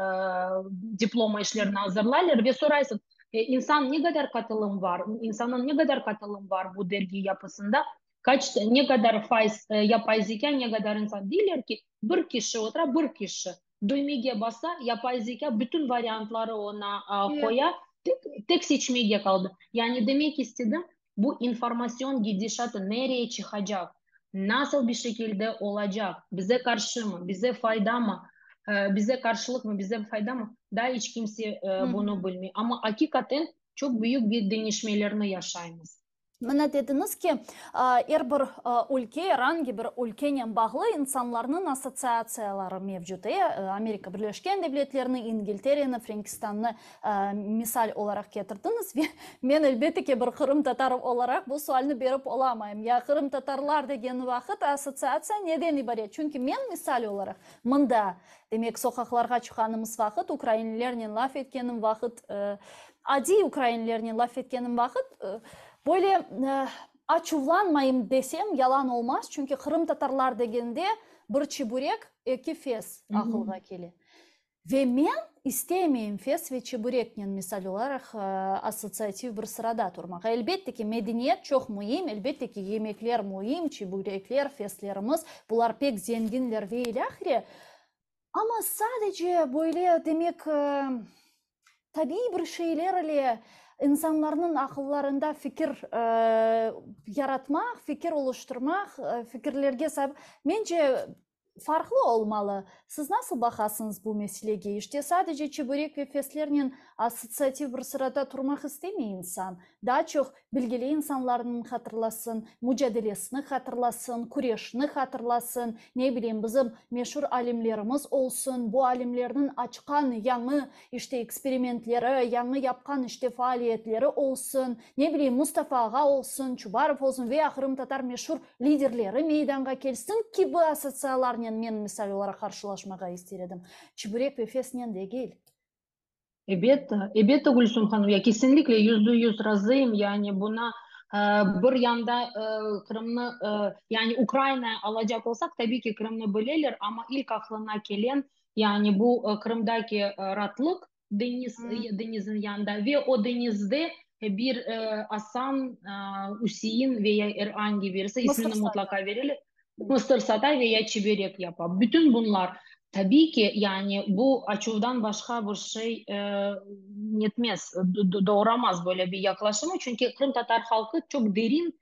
diploma işlerini azırlaylar ve soraysıñ, insan ne qadar qatılım bar, insannıñ ne qadar qatılım bar bu dergi yapısında, qaç, ne qadar fayız yapay zekâ, ne qadar insan. Deyler ki, bir kişi otura, bir kişi düğmege basa, yapay zekâ bütün variantları oña qoya, tek, tek seçmege qaldı. Yani demek istedim, bu informatsion gidişatı nereye çıqacaq, nasıl bir şekilde olacaq, bize qarşımı, bize faydamı, bize qarşılıqmı, bize faydamı, daa iç kimse bunı bilmey. Amma aqiqaten çoq büyük bir deñişmelerni yaşaymız. Mına dediñiz ki, er bir ülke, er angi bir ülkenen bağlı insanlarnıñ assotsiatsiyaları mevcut. Amerika Birleşken Devletlerini, İngiltereni, Frenkistannı misal olaraq ketirdiñiz. Ve men, elbette ki, bir qırımtatar olaraq bu sualni berip olamayım. Ya qırımtatarlar degen vaqıt assotsiatsiya neden ibaret? Çünki men, misal olaraq, mında, demek, soqaqlarğa çıqqanımız vaqıt, ukrainlilernen laf etkenim vaqıt, Adiy ukrainlernen laf etkenim vaqıt, böyle açuvlanmayım desem, yalan olmaz, çünki qırımtatarlar degende bir çiburek, eki fes aqılğa kele. Ve men istemeyim fes ve çibureknen, misal olaraq, assotsiativ bir sırada turmağa. Elbette ki, medeniyet çoq müim, elbette ki, yemekler müim, çiburekler, feslerimiz, bular pek zenginler ve ilâhre. Amma sadece böyle, demek, tabiiy bir şeyler ile insanlarnıñ aqıllarında fikir yaratmaq, fikir oluştırmaq, fikirlerge saip, mence, farqlı olmalı. Siz nasıl baqasıñız bu meselege? İşte, sadece çeburek ve feslernen assotsiativ bir sırada turmaq istemey insan. Daa çoq bilgili insanlarnıñ hatırlasın, mucadelesini hatırlasın, küreşini hatırlasın, ne bileyim, bizim meşur alimlerimiz olsun, bu alimlerniñ açqan yañı, işte, eksperimentleri, yañı yapqan, işte, faaliyetleri olsun, ne bileyim, Mustafa ağa olsun, Çubarov olsun ve ya qırımtatar meşur liderleri meydanğa kelsin kibi assotsialarnen men misal olaraq qarşılaşmağa ister edim. Çiburek ve fesnen degil. Ebet, ebette, Gülsüm hanım, ya kesinlikle 100% razıyım, yani buna bir yanda Qırımnı, yani Ukraina alacaq olsaq, tabiy ki, Qırımnı bileler, amma ilk aqlına kelen, yani bu Qırımdaki ratlıq, deñiz, deñizniñ yanında ve o deñizde bir Asan, Üsein ve ya er angi birisi, ismini mutlaqa vereler, mısır sata ve ya çiberek yapa. Bütün bunlar, tabiy ki, yani bu açuvdan başqa bir şey netmez, doğuramaz böyle bir yaqlaşımı, çünki qırımtatar halqı çoq derin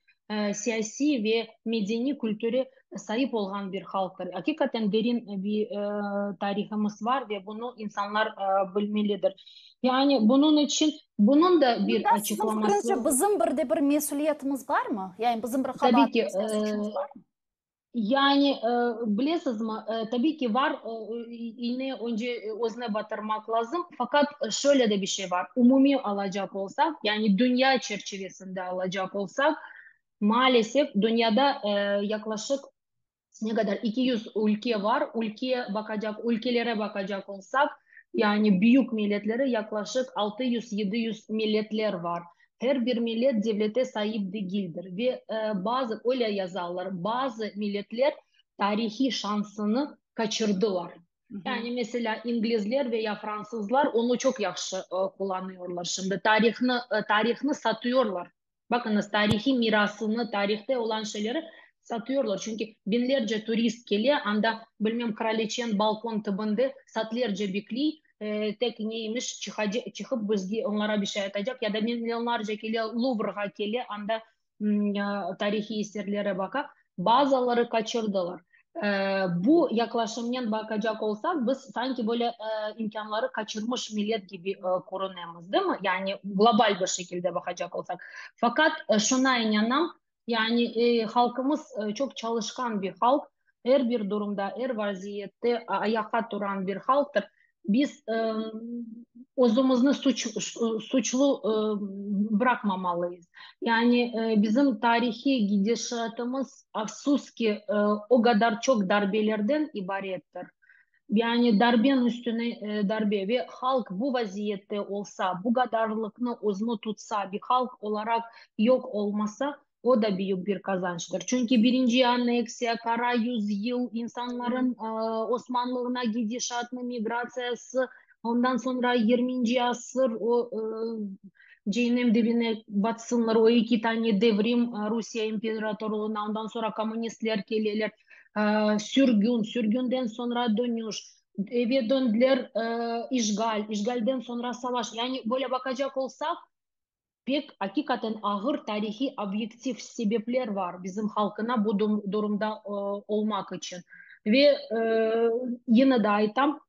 siyasiy ve medeniy kültüre saip olğan bir halqtır. Aqiqaten derin bir tarihımız var ve bunı insanlar bilmelidir. Yani bunıñ içün bunıñ da bir Bunda siziñ açıqlaması. fikriñizce bizim bir de bir mesüliyetimiz barmı? Yani bizim bir Tabii ki, qabaatımız ya suçumız barmı? Yani, bilesizmi, tabiy ki, var, iğne önce özüne batırmaq lazım, faqat şöyle de bir şey var, umumiy alacaq olsaq, yani dünya çerçivesinde alacaq olsaq, maalesef, dünyada yaqlaşıq ne qadar, 200 ülke var, ülke baqacaq, ülkelere baqacaq olsaq, yani büyük milletleri yaqlaşıq 600-700 milletler var. Her bir millet devlete saip degildir ve bazı, öyle yazalar, bazı milletler tarihiy şansını qaçırdılar. Yani, meselâ, inglizler ve ya fransızlar onı çoq yahşı qullanıyorlar şimdi, tarihnı, tarihnı satıyorlar. Baqıñız, tarihiy mirasını, tarihte olan şeyleri satıyorlar, çünki biñlerce turist kele, anda, bilmem, kraliçen balkon tibinde saatlerce bekliy, tek neymiş, çıqıp bizge, onlara bir şey aytacaq, ya da milyonlarca kele, Luvrğa kele, anda tarihiy eserlere baqa, bazıları qaçırdılar. Bu yaqlaşımnen baqacaq olsaq, biz sanki böyle imkânları qaçırmış millet kibi körünemiz, değil mi? Yani global bir şekilde baqacaq olsaq. Faqat şuna inanam, yani halqımız çoq çalışqan bir halq, er bir durumda, er vaziyette ayaqqa turan bir halqtır. Biz özümizni suçlu bıraqmamalıyız. Yani bizim tarihiy gidişatımız, afsus ki, o qadar çoq darbelerden ibarettir. Yani darben üstüne darbe ve halq bu vaziyette olsa, bu qadarlıqnı özüni tutsa, bir halq olaraq yoq olmasa, O da büyük bir qazançtır. Çünki birinci anneksiya, qara yüzyıl, insanların Osmanlığına gidişatnı, migratsiyası, ondan soñra yirminci asır, o cehennem dibine batsınlar, o eki tane devrim Rusiye imperatorlığına, ondan soñra kommunistler keleler, sürgün, sürgünden soñra dönüş, eve döndüler, işğal, işğalden soñra savaş. Yani böyle baqacaq olsaq, Pek aqiqaten ağır tarihiy obyektiv sebepler var bizim halqına bu durumda olmaq içün. Ve yine de aytam,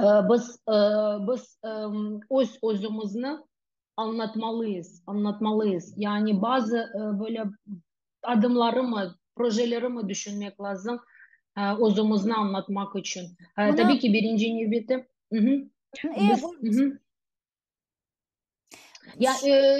biz biz öz özümizni. Añlatmalıyız, añlatmalıyız. Yani bazı böyle adımlarımı, projelerimi düşünmek lazım özümizni añlatmaq içün. Tabii ki, birinci nevbette. Biz, Ya,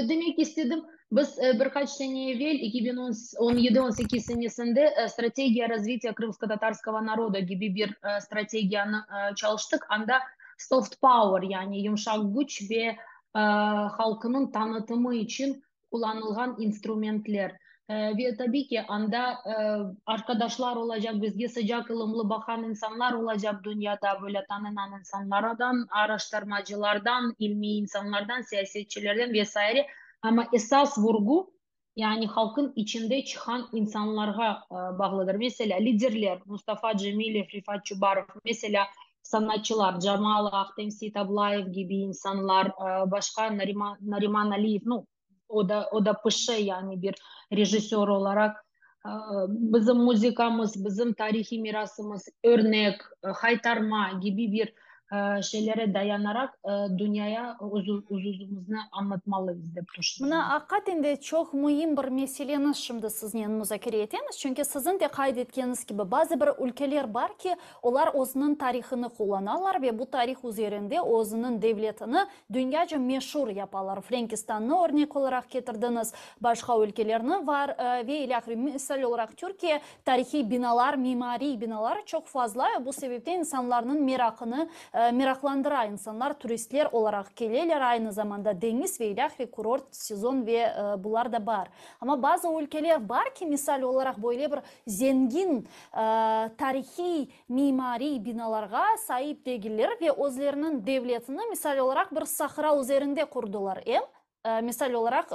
demek istedim, biz bir qaç sene evel, 2017, 18 senesinde Strategiya razvitiya krımskotatarskogo naroda kibi bir strategiyanı çalıştıq. Anda soft power, yani yumşaq küç ve halqınıñ tanıtımı içün qullanılğan instrumentler. Ve tabiy ki, anda arqadaşlar olacaq, bizge sıcaq, ılımlı baqan insanlar olacaq dünyada, böyle tanınan insanlardan, araştırmacılardan, ilmiy insanlardan, siyasetçilerden ve saire. Amma esas vurgu, yani halqın içinde çıqqan insanlarğa bağlıdır. Meselâ, liderler, Mustafa Cemilev, Refat Çubarov, meselâ, sanatçılar, Camala, Ahtem Seitablayev kibi insanlar, başqa Nariman, Nariman Aliyev, nu, o da, o da pişe, yani bir rejissör olaraq. Bizim muzıkamız, bizim tarihiy mirasımız, örnek, haytarma kibi bir şeylere dayanaraq dünyaya öz-özümizni añlatmalıyız, dep tüşünem. Mına, aqiqaten de çoq müim bir meseleni şimdi siznen muzakere etemiz, çünki siziñ de qayd etkeniñiz kibi, bazı bir ülkeler bar ki, olar özüniñ tarihını qullanalar ve bu tarih üzerinde özüniñ devletini dünyaca meşur yapalar. Frenkistannı örnek olaraq ketirdiñiz, başqa ülkelerni var ve ilâhre. Misal olaraq, Türkiye Tarihiy binalar, mimariy binalar çoq fazla ve bu sebepten insanlarnıñ meraqını meraqlandıra. İnsanlar turistler olaraq keleler, aynı zamanda deñiz ve ilâhre kurort sezon ve bular da bar. Amma bazı ülkeler bar ki, misal olaraq, böyle bir zengin tarihiy mimariy binalarğa saip degiller ve özleriniñ devletini, misal olaraq, bir sahra üzerinde qurdılar. Em Misal olaraq,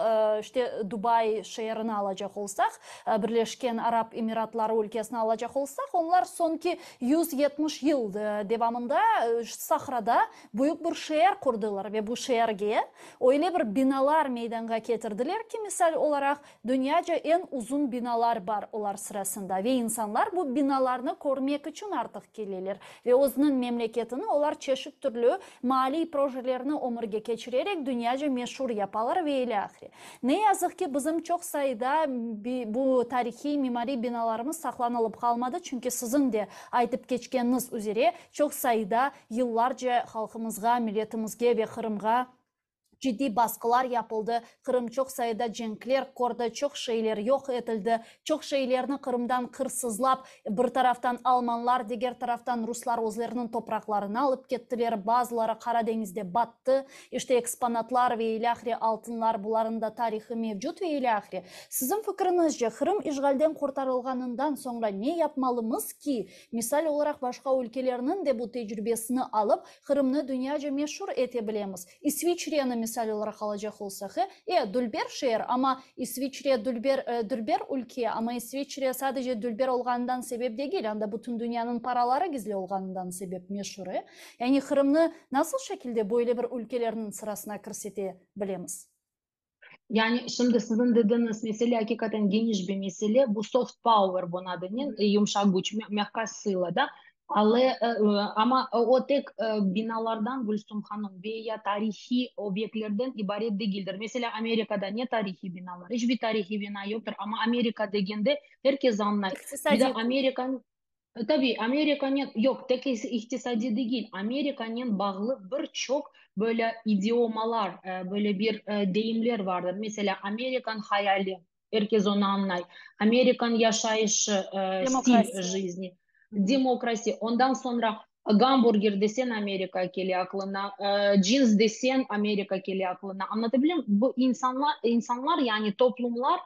işte, Dubai şeerini alacaq olsaq, Birleşken Arap Emiratları ülkesini alacaq olsaq, onlar soñki 170 yıl devamında sahrada büyük bir şeer qurdılar ve bu şeerge öyle bir binalar meydanğa ketirdiler ki, misal olaraq, dünyaca eñ uzun binalar bar olar sırasında ve insanlar bu binalarnı körmek içün artıq keleler ve özüniñ memleketini olar çeşit türlü Maaliy projelerni ömürge keçirerek dünyaca meşur yapalar ve ilâhre. Ne yazıq ki, bizim çoq sayıda bu tarihiy mimariy binalarımız saqlanılıp qalmadı, çünki siziñ de aytıp keçkeniñiz üzere, çoq sayıda yıllarca halqımızğa, milletimizge ve Qırımğa ciddiy basqılar yapıldı, Qırım çoq sayıda cenkler kördi, çoq şeyler yoq etildi, çoq şeylerni Qırımdan qırsızlap, bir taraftan almanlar, diger taraftan ruslar özleriniñ topraqlarına alıp kettiler, bazıları Qara deñizde battı, işte eksponatlar ve ilâhre, altınlar, bularnıñ da tarihı mevcut ve ilâhre. Siziñ fikriñizce, Qırım işğalden qurtarılğanından soñra ne yapmalımız ki, misal olaraq başqa ülkelerniñ de bu tecrübesini alıp, Qırımnı dünyaca meşur ete bilemiz? İsviçreni misal olaraq alacaq olsaq, e, dülber şeer, amma İsviçre dülber, dülber ülke, amma İsviçre sadece dülber olğanından sebep degil, anda bütün dünyanıñ paraları gizli olğanından sebep meşur, e. Yani Qırımnı nasıl şekilde böyle bir ülkelerniñ sırasına kirsete bilemiz? Yani şimdi siziñ dediñiz mesele aqiqaten geniş bir mesele, bu soft power buña denen, yumşaq güç, mâhka sila da, ale, amma o tek binalardan, Gülsüm hanım, ve ya tarihiy obyektlerden ibaret degildir. Meselâ, Amerikada ne tarihiy binalar? İç bir tarihiy bina yoqtır, amma Amerika degende er kes añlay. Bir de Amerikanıñ Tabiiy, Amerikanen, yoq, tek iqtisadiy degil, Amerikanen bağlı bir çoq böyle idiomalar, böyle bir deyimler vardır. Meselâ, Amerikan hayali, er kes onı añlay, Amerikan yaşayışı, stil jizni, demokrasi, ondan soñra gamburger desen Amerika kele aqlına, cins desen Amerika kele aqlına. Añlatabilem? Bu insanlar, insanlar, yani toplumlar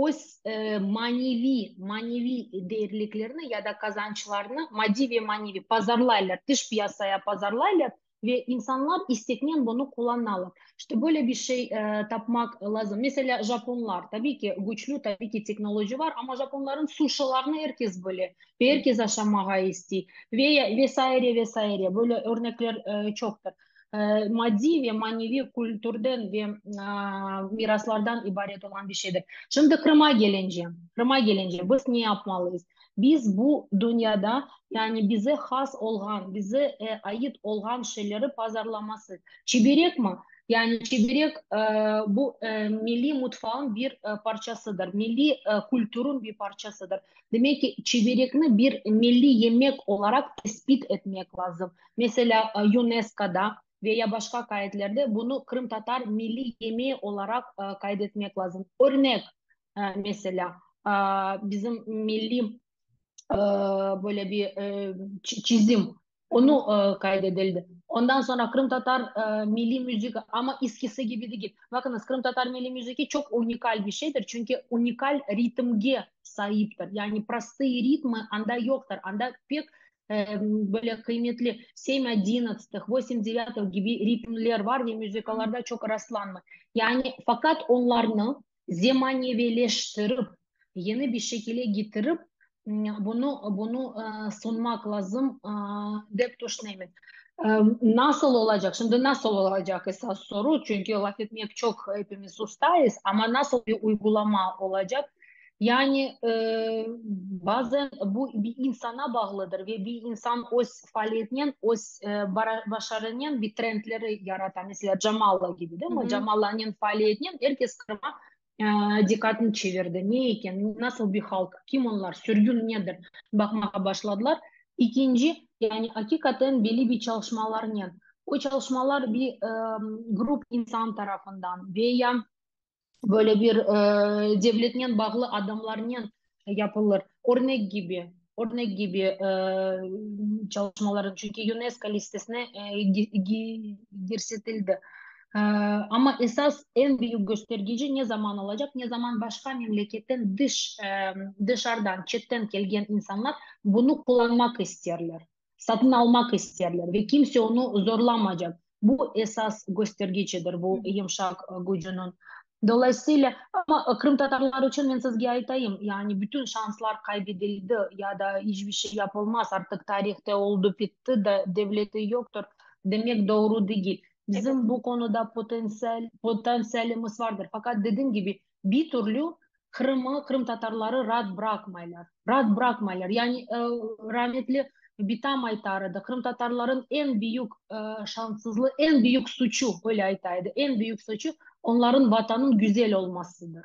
öz maneviy, maneviy değerliklerini ya da qazançlarını, maddiy ve maneviy, pazarlaylar, tış piyasaya pazarlaylar ve insanlar isteknen bunı qullanalar. İşte böyle bir şey tapmaq lazım. Meselâ, japonlar, tabiy ki, güçlü, tabiy ki, teknoloji var, amma japonların suşilarını er kes bile ve er kes aşamağa istey ve ve saire, ve saire, böyle örnekler çoqtır. Maddiy ve maneviy kültürden ve miraslardan ibaret olğan bir şeydir. Şimdi Qırıma kelince, Qırıma kelince biz ne yapmalıyız? Biz bu dünyada, yani bize has olğan, bize ait olğan şeyleri pazarlaması. Çiberekmi? Yani çiberek bu milliy mutfağın bir parçasıdır, milliy kültürün bir parçasıdır. Demek ki, çiberekni bir milliy yemek olaraq tesbit etmek lazım. Meselâ, YUNESKOda ve ya başqa qayıtlerde bunı qırımtatar milliy yemeği olaraq qayd etmek lazım. Örnek, meselâ, bizim milliy böyle bir çizim, onı qayd edildi. Ondan soñra qırımtatar milliy müzigi, amma eskisi kibi degil. Baqıñız, qırımtatar milliy müzigi çoq unikal bir şeydir, çünki unikal ritmge saiptir. Yani prostıye ritmi anda yoqtır, anda pek böyle qıymetli sem odinnatstıh, vosim devâtıh kibi ritmler bar ve muzıkalarda çoq rastlanmay. Yani faqat onlarnı zemaneviyleştirip, yeni bir şekile getirip, bunı, bunı sunmaq lazım, dep tüşünemen. Nasıl olacaq? Şimdi nasıl olacaq esas soru, çünki laf etmek çoq epimiz ustayız, amma nasıl bir uygulama olacaq? Yani, bazen bu bir insana bağlıdır ve bir insan öz faaliyetinen, öz başarınen bir trendleri yarata. Meselâ, Jamala kibi, değil mi? Jamalanıñ faaliyetinen er kes Qırımğa diqqatını çevirdi. Ne eken, nasıl bir halq, kim onlar, sürgün nedir baqmağa başladılar. İkinci, yani aqiqaten belli bir çalışmalarnen. O çalışmalar bir grup insan tarafından ve ya böyle bir devletnen bağlı adamlarnen yapılır. Örnek kibi, örnek kibi çalışmaların, çünki UNESCO listesine kirsetildi. Amma esas eñ büyük köstergici ne zaman olacaq, ne zaman başqa memleketten dış, dışarıdan, çetten kelgen insanlar bunı qullanmaq isterler, satın almaq isterler ve kimse onı zorlamaycaq. Bu esas köstergiçidir, bu yımşaq gücüniñ. Dolayısıyla, amma qırımtatarlar içün men sizge aytayım, yani bütün şanslar qayd edildi ya da iç bir şey yapılmaz, artıq tarihte oldı, bitti da, devleti yoqtır demek doğru degil. Bizim bu konuda potensial, potensialimiz vardır. Faqat, dedim kibi, bir türlü Qırımı, qırımtatarları raat bıraqmaylar. Raat bıraqmaylar. Yani, rametli bitam aytar edi, qırımtatarların eñ büyük şanssızlığı, eñ büyük suçu, öyle ayta edi, eñ büyük suçu, onların Vatanıñ güzel olmasıdır.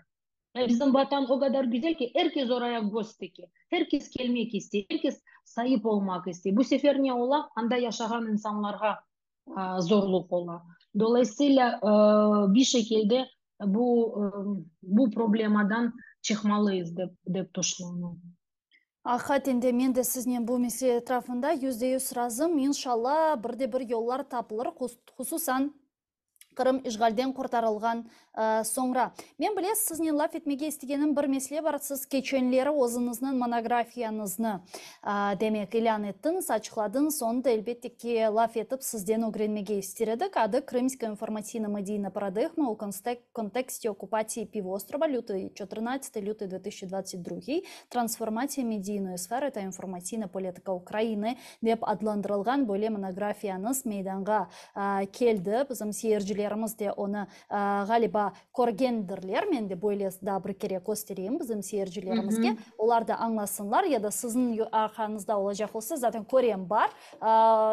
Bizim Vatan o qadar güzel ki, er kes oraya köz tike, her kes kelmek istey, her kes saip olmaq istey. Bu sefer ne ola? Anda yaşağan insanlarğa zorluq ola. Dolayısıyla, bir şekilde bu, bu problemadan çıqmalıyız, dep, dep tüşünem. Aqiqaten de, men de siznen bu mesele etrafında %100 razım. İnşalla, bir de bir yollar tapılır, hususan Qırım işğalden qurtarılğan soñra. Men bile, siznen laf etmege istegenim bir mesele bar. Siz keçenleri özüñizniñ monografiyañıznı, demek, ilân ettiñiz, açıqladıñız. Onı da, elbette ki, laf etip sizden ögrenmege ister edik. Adı Krımska informatsyno-mediyna paradigma u kontekste okupatsiyi pivostrova, lütıy çotırnatsıtıy, lütıy 2022, transformatsiya mediynoyi sferı ta informatsyna politıka Ukrayiny dep adlandırılğan böyle monografiyañız meydanğa keldi. Bizim seyircilerimiz de onı, ğaliba, körgendirler. Men de böyle daa bir kere köstereyim bizim seyircilerimizge. Olar da añlasınlar. Ya da siziñ arqañızda olacaq olsa, zaten körem bar.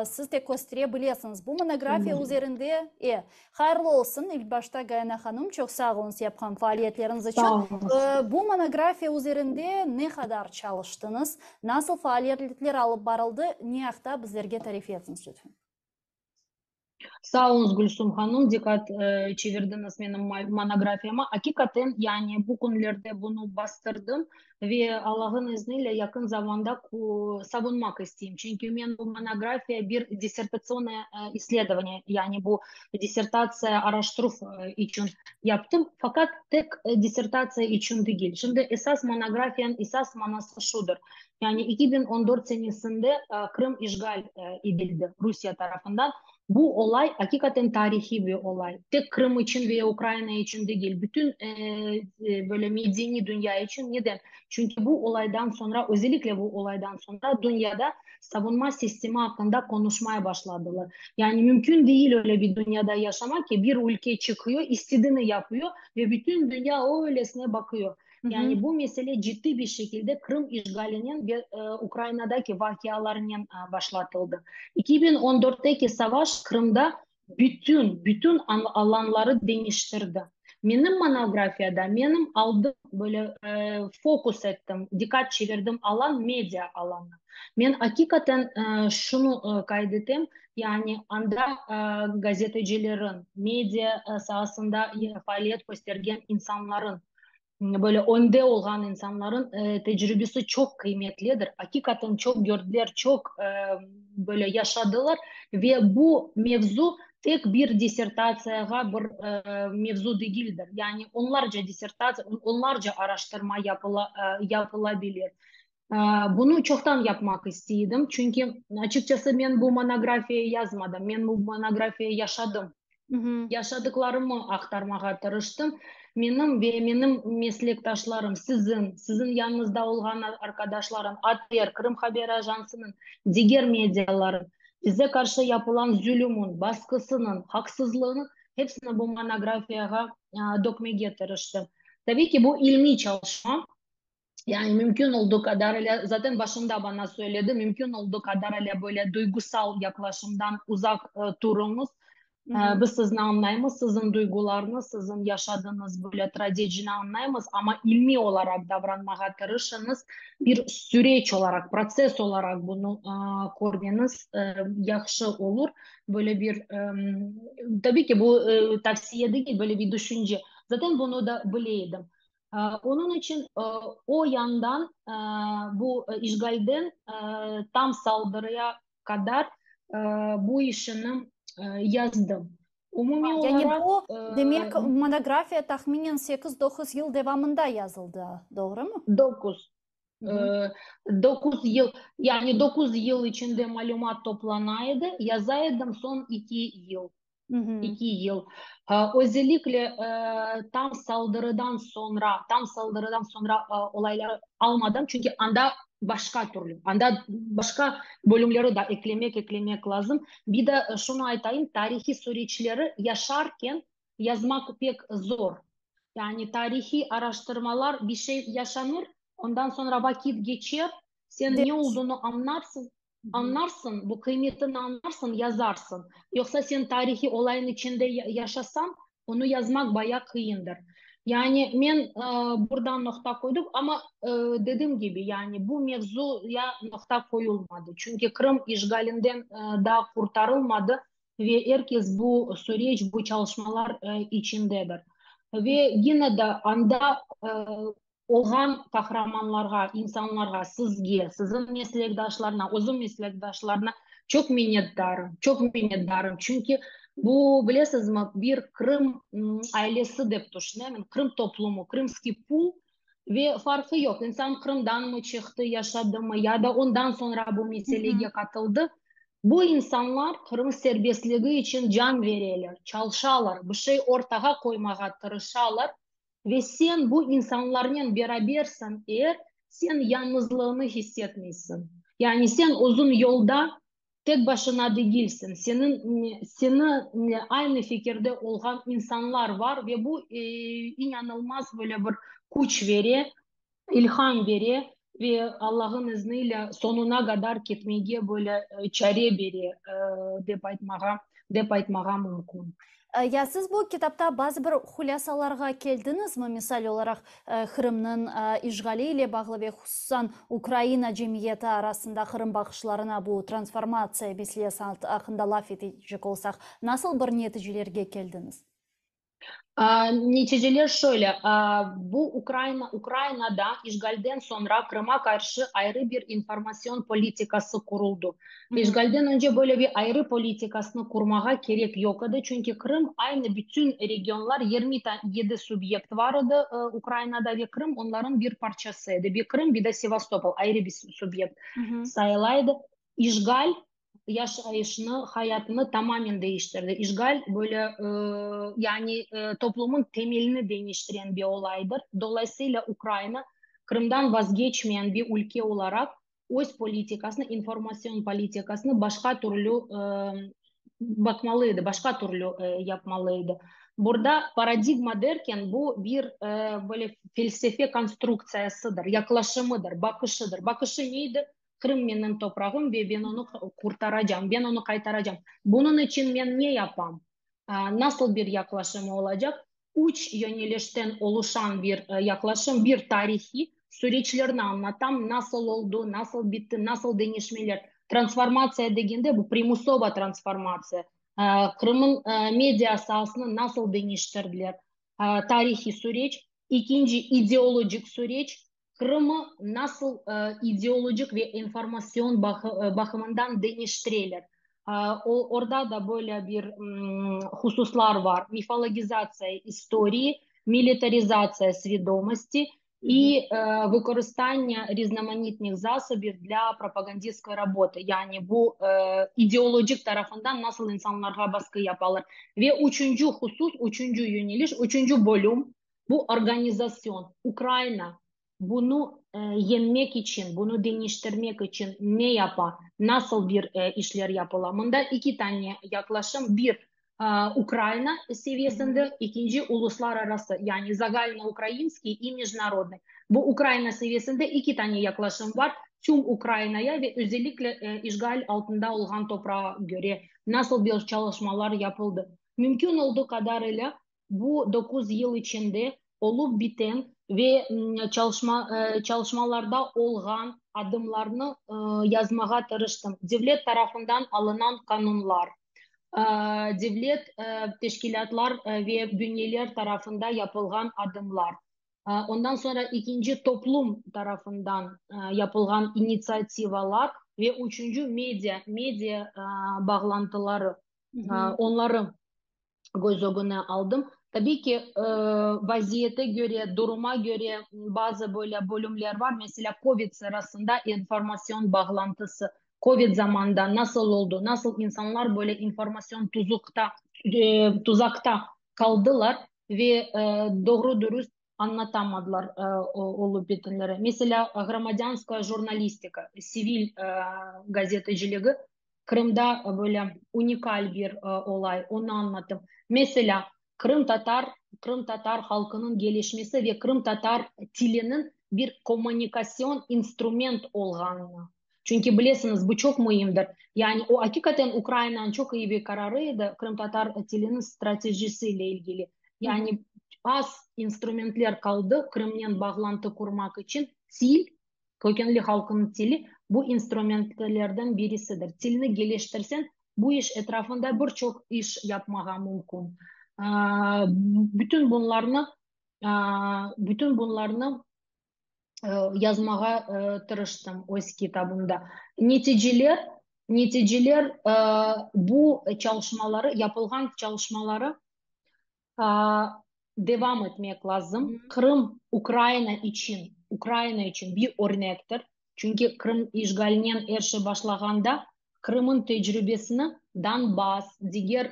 Siz de köstere bilesiñiz. Bu monografiya üzerinde, e, hayırlı olsun, ilk başta Gayana hanım, çoq sağ oluñız yapqan faaliyetleriñiz içün. Bu monografiya üzerinde ne qadar çalıştıñız, nasıl faaliyetler alıp barıldı, ne aqta bizlerge tarif etiñiz, lütfen. Sağ oluñız, Gülsum hanım, diqqat çevirdiñiz menim monografiyama. Aqiqaten, yani bu künlerde bunı bastırdım ve Allah'ın izniyle yaqın zamanda savunmaq isteyim. Çünki men bu monografiya bir dissertatsionnoye issledovaniye, yani bu dissertatsiya araştıruv içün yaptım. Faqat tek dissertatsiya içün degil. Şimdi esas monografiyanıñ esas manası şudır. Yani 2014 senesinde Qırım işğal edildi Rusiye tarafından. Bu olay aqiqaten tarihiy bir olay. Tek Qırım içün ve Ukraina içün degil, bütün böyle medeniy dünya içün. Neden? Çünki bu olaydan soñra, özellikle bu olaydan soñra dünyada savunma sistemi aqqında konuşmaya başladılar. Yani mümkün değil öyle bir dünyada yaşamaq ki, bir ülke çıqıyor, istediğini yapıyor ve bütün dünya öylesine baqıyor. Yani bu mesele ciddiy bir şekilde Qırım işğalinen ve Ukrainadaki vaqialarnen başlatıldı. 2014-teki savaş Qırımda. Bütün, bütün alanları deñiştirdi. Menim monografiyada menim aldım, böyle fokus ettim, diqqat çevirdim alan media alanı. Men aqiqaten şunı qayd etem, yani anda gazetecilerin, media saasında faaliyet köstergen insanların, böyle önde olğan insanların tecribesi çoq qıymetlidir. Aqiqaten çoq gördüler, çoq böyle yaşadılar ve bu mevzu tek bir dissertatsiyağa bir mevzu degildir. Yani onlarca dissertatsiya, onlarca araştırma yapıla, yapılabilir. Bunı çoqtan yapmaq istey edim, çünki açıqçası men bu monografiyayı yazmadım, men bu monografiyayı yaşadım. Yaşadıqlarımı aqtarmağa tırıştım. Menim ve menim meslektaşlarım, siziñ, siziñ yanıñızda olğan arqadaşlarım, ATR, Krım Haber Ajansınıñ, diger medialarıñ bize qarşı yapılan zulümün, basqısınıñ, haqsızlığınıñ hepsini bu monografiyağa dökmege tırıştım. Tabiiy ki, bu ilmiy çalışma. Yani mümkün olduğu kadarıyla, zaten başında bana söyledi, mümkün olduğu kadarıyla böyle duygusal yaklaşımdan uzaq turuñız. Biz sizni añlaymız, siziñ duygularıñız, siziñ yaşadığıñız böyle tragedini añlaymız, amma ilmiy olaraq davranmağa tırışıñız, bir süreç olaraq, protsess olaraq bunı körmeñiz yahşı olur. Böyle bir, tabii ki, bu tavsiye degil, böyle bir düşünce. Zaten bunı da bile edim. Onıñ içün o yandan bu işğalden tam saldırıya qadar bu işini yazdım. Umumiy olaraq. Yani bu, demek, monografiya tahminen sekiz-doquz yıl devamında yazıldı, doğrumı? Doquz. Doquz yıl, yani doquz yıl içinde malümat toplana edi, yaza edim soñ eki yıl. Eki yıl. Özellikle tam saldırıdan soñra, tam saldırıdan soñra olayları almadım, çünki anda başqa türlü, anda başqa bölümleri da eklemek, eklemek lazım. Bir de şunı aytayım, tarihiy süreçleri yaşarken yazmaq pek zor. Yani tarihiy araştırmalar, bir şey yaşanır, ondan soñra vakit geçer, sen ne olduğunu añlarsıñ, Añlarsıñ, bu qıymetini añlarsıñ, yazarsıñ. Yoqsa sen tarihiy olaynıñ içinde yaşasañ, onı yazmaq bayağı qıyındır. Yani men buradan noqta qoydum, amma dedim kibi, yani bu mevzuya noqta qoyulmadı. Çünki Qırım işğalinden daa qurtarılmadı ve er kes bu süreç, bu çalışmalar içindedir. Ve yine de anda Olğan qahramanlarğa, insanlarğa, sizge, siziñ meslekdaşlarına, özüm meslekdaşlarına çoq minnetdarım, çoq minnetdarım. Çünki bu, bilesizmi, bir Qırım ailesi dep tüşünem, Qırım toplumı, krımskiy pul ve farqı yoq, insan Qırımdanmı çıqtı, yaşadımı ya da ondan soñra bu meselege qatıldı, bu insanlar Qırım serbestligi içün can bereler, çalışalar, bir şey ortağa qoymağa tırışalar. Ve sen bu insanlarnen berabersiñ eğer, sen yañğızlığını hissetmeysiñ. Yani sen uzun yolda tek başına degilsiñ, seniñ seni aynı fikirde olğan insanlar var ve bu inanılmaz böyle bir küç bere, ilham bere ve Allah'ın izniyle soñuna qadar ketmege böyle çare bere, dep aytmağa dep aytmağa mümkün. Ya siz bu kitapta bazı bir hulâsalarğa keldiñizmi, misal olaraq, Qırımnıñ işğali ile bağlı ve hususan Ukraina cemiyeti arasında Qırım baqışlarına bu transformatsiya meselesi aqqında laf etecek olsaq, nasıl bir neticelerge keldiñiz? Neticeler şöyle, bu Ukraina, Ukrainada işğalden soñra Qırıma qarşı ayrı bir informatsion politikası quruldı. İşğalden önce böyle bir ayrı politikasını qurmağa kerek yoq edi, çünki Qırım aynı bütün regionlar, 27 subyekt bar edi Ukrainada ve Qırım onların bir parçası edi. Bir Qırım, bir de Sevastopol ayrı bir subyekt sayıla edi. İşğal yaşayışnı, hayatını tamamen deñiştirdi. İşğal böyle, yani toplumın temelini deñiştiren bir olaydır. Dolayısıyla Ukraina Qırımdan vazgeçmeyen bir ülke olaraq öz politikasını, informatsion politikasını başqa türlü baqmalı edi, başqa türlü yapmalı edi. Burada paradigma derken, bu bir böyle felsefe konstruktsiyasıdır, yaqlaşımıdır, baqışıdır. Baqışı neydi? Qırım menim toprağım ve ben onı qurtaracam, ben onı qaytaracam. Bunıñ içün men ne yapam? Nasıl bir yaqlaşım olacaq? Üç yönelişten oluşan bir yaqlaşım, bir tarihiy süreçlerni añlatam, nasıl oldı, nasıl bitti, nasıl deñişmeler. Transformatsiya degende, bu primusova transformatsiya, Qırımıñ media saasını nasıl deñiştirdiler, tarihiy süreç. İkinci, ideologik süreç, Qırımı nasıl ideologik ve informatsion baqımından deñiştireler. Orda da böyle bir hususlar bar, mifologizatsiya istoriyi, militarizatsiya svidomosti i vıkoristanniya riznomanitnih zasobiv dlâ propagandistskoy robotı, yani bu ideologik tarafından nasıl insanlarğa basqı yapalar. Ve üçünci husus, üçünci yöneliş, üçünci bölüm, Bu organizasyon, Ukrayina bunı yeñmek içün, bunı deñiştirmek içün ne yapa, nasıl bir işler yapıla? Mında eki tane yaqlaşım, bir, Ukrayina seviyesinde, ekinci, uluslararası, yani zagalnoukrayinskiy i mejnarodnıy. Bu Ukrayina seviyesinde eki tane yaqlaşım bar, tüm Ukrayinaya ve özellikle işğal altında olğan toprağa köre nasıl bir çalışmalar yapıldı. Mümkün olduğu qadarıyla Bu doquz yıl içinde olıp biten ve çalışma çalışmalarda olğan adımlarnı yazmağa tırıştım. Devlet tarafından alınan qanunlar, devlet teşkilâtlar ve bünyeler tarafında yapılğan adımlar, ondan soñra ekinci toplum tarafından yapılğan initsiativalar ve üçünci media, media bağlantıları, onları köz ögüne aldım. Tabiy ki, vaziyete köre, duruma köre bazı böyle bölümler bar. Meselâ, kovid sırasında informatsion bağlantısı, kovid zamanında nasıl oldı, nasıl insanlar böyle informatsion tuzuqta, tuzaqta qaldılar ve doğru-dürüst añlatamadılar olıp bitenleri. Meselâ, ğromadânskaya jurnalistika, sivil gazetaciligi Qırımda böyle unikal bir olay, onı añlattım. Meselâ, qırımtatar, qırımtatar halqınıñ gelişmesi ve qırımtatar tiliniñ bir kommunikasyon instrument olğanını. Çünki bilesiñiz, bu çoq müimdir. Yani o, aqiqaten Ukrainanıñ çoq iyi bir qararı edi, qırımtatar tiliniñ stratejisi ile ilgili. Yani az instrumentler qaldı Qırımnen bağlantı qurmaq içün, til, Kökenli halqınıñ tili bu instrumentlerden birisidir. Tilni geliştirseñ, bu iş etrafında bir çoq iş yapmağa mümkün. Bütün bunlarnı, bütün bunlarnı yazmağa tırıştım öz kitabımda. Neticeler, neticeler bu çalışmaları, yapılğan çalışmaları devam etmek lazım. Qırım Ukrayina içün, Ukrayina içün bir örnektir. Çünki Qırım işğalinen er şey başlağanda Qırımıñ tecrübesini Donbass, diger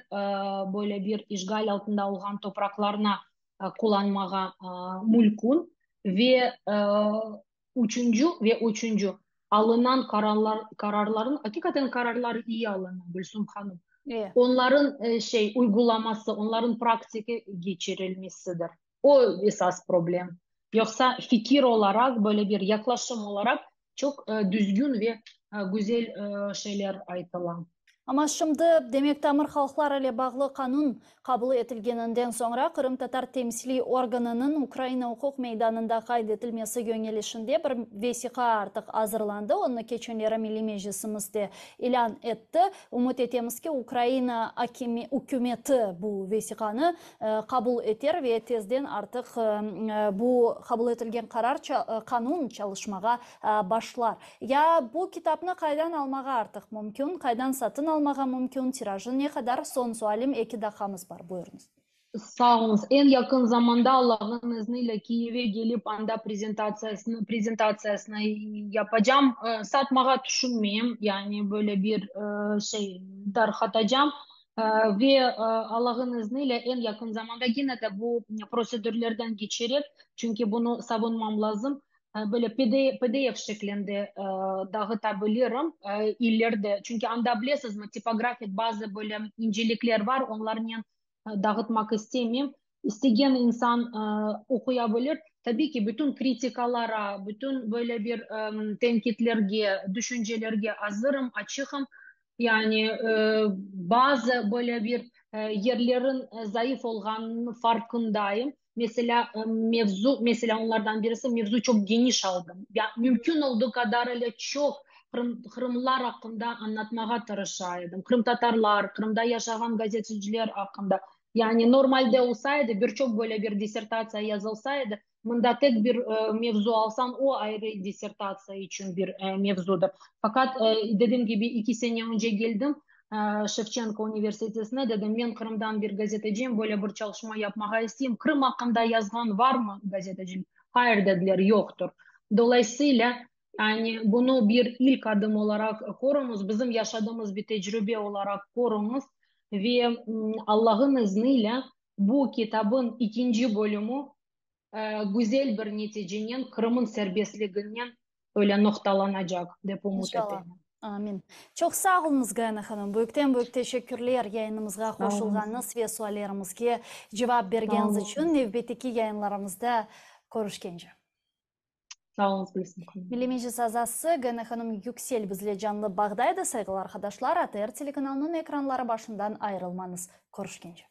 böyle bir işğal altında olğan topraqlarına qullanmağa mülkün. Ve üçünci, ve üçünci, alınan qararlar, qararlarnıñ, aqiqaten qararlar iyi alına, Gülsüm hanım. Onların şey, uygulaması, onların praktike keçirilmesidir. O esas problem. Yoqsa fikir olaraq, böyle bir yaqlaşım olaraq çoq düzgün ve güzel şeyler aytıla. Amma şimdi, demek, tamır halqlar ile bağlı qanun qabul etilgeninden soñra qırımtatar temsiliy organınıñ Ukraina uquq meydanında qayd etilmesi yöñelişinde bir vesiqa artıq azırlandı, onı keçenleri Milliy Meclisimiz de ilân etti. Ümüt etemiz ki, Ukraina ükümeti bu vesiqanı qabul eter ve tezden artıq bu qabul etilgen qarar, qanun çalışmağa başlar. Ya bu kitapnı qaydan almağa artıq mümkün, qaydan satın almağa mümkün, tirajı ne qadar? Soñ sualim, eki daqqamız bar, buyurıñız. Sağ oluñız. Eñ yaqın zamanda Allahnıñ izni ile Kiyevge kelip, anda prezentatsiyasını, prezentatsiyasını yapacam. Satmağa tüşünmeyim, yani böyle bir şey tarqatacam. Ve Allahnıñ izni ile eñ yaqın zamanda yine de bu prosedürlerden keçerek, çünki bunı savunmam lazım, Böyle PDF şeklinde dağıta bilirim ileride. Çünki anda, bilesizmi, tipografik bazı böyle incelikler bar, onlarnen dağıtmaq istemeyim. İstegen insan oquya bilir. Tabiy ki, bütün kritikalara, bütün böyle bir tenkitlerge, düşüncelerge azırım, açığım. Yani bazı böyle bir yerlerin zayıf olğanınıñ farqındayım. Meselâ, mevzu, meselâ, onlardan birisi, mevzu çoq geniş aldım. Ya mümkün olduğu qadar ile çoq qırım, qırımlar aqqında añlatmağa tırışa edim. Qırımtatarlar, Qırımda yaşağan gazeteciler aqqında. Yani normalde olsa edi, bir çoq böyle bir dissertatsiya yazılsa edi, mında tek bir mevzu alsañ, o ayrı dissertatsiya içün bir mevzudır. Faqat, dedim kibi, eki sene önce keldim Şevçenko universitetine, dedim, men Qırımdan bir gazeteciyim, böyle bir çalışma yapmağa isteyim, Qırım aqqında yazğan varmı gazeteci? Hayır, dediler, yoqtır. Dolayısıyla, yani bunı bir ilk adım olaraq körüñiz, bizim yaşadığımız bir tecrübe olaraq körüñiz ve Allah'ın izniyle bu kitabın ikinci bölümü güzel bir neticenen, Qırım'ın serbestliginen öyle noqtalanacaq, dep ümüt İnşallah. etem. Amin. Çoq sağ oluñız, Gayana hanım. Büyükten-büyük teşekkürler yayınımızğa Sağ oluñız. qoşulğanıñız ve suallerimizge cevap Sağ bergeniñiz içün. oluñız. Nevbetteki yayınlarımızda körüşkence. Sağ oluñız, Gülsüm hanım. Milliy Meclis azası Gayana hanım Yüksel bizle canlı bağda edi. Sayğılı arqadaşlar, ATR telekanalınıñ ekranları başından ayırılmañız. Körüşkence.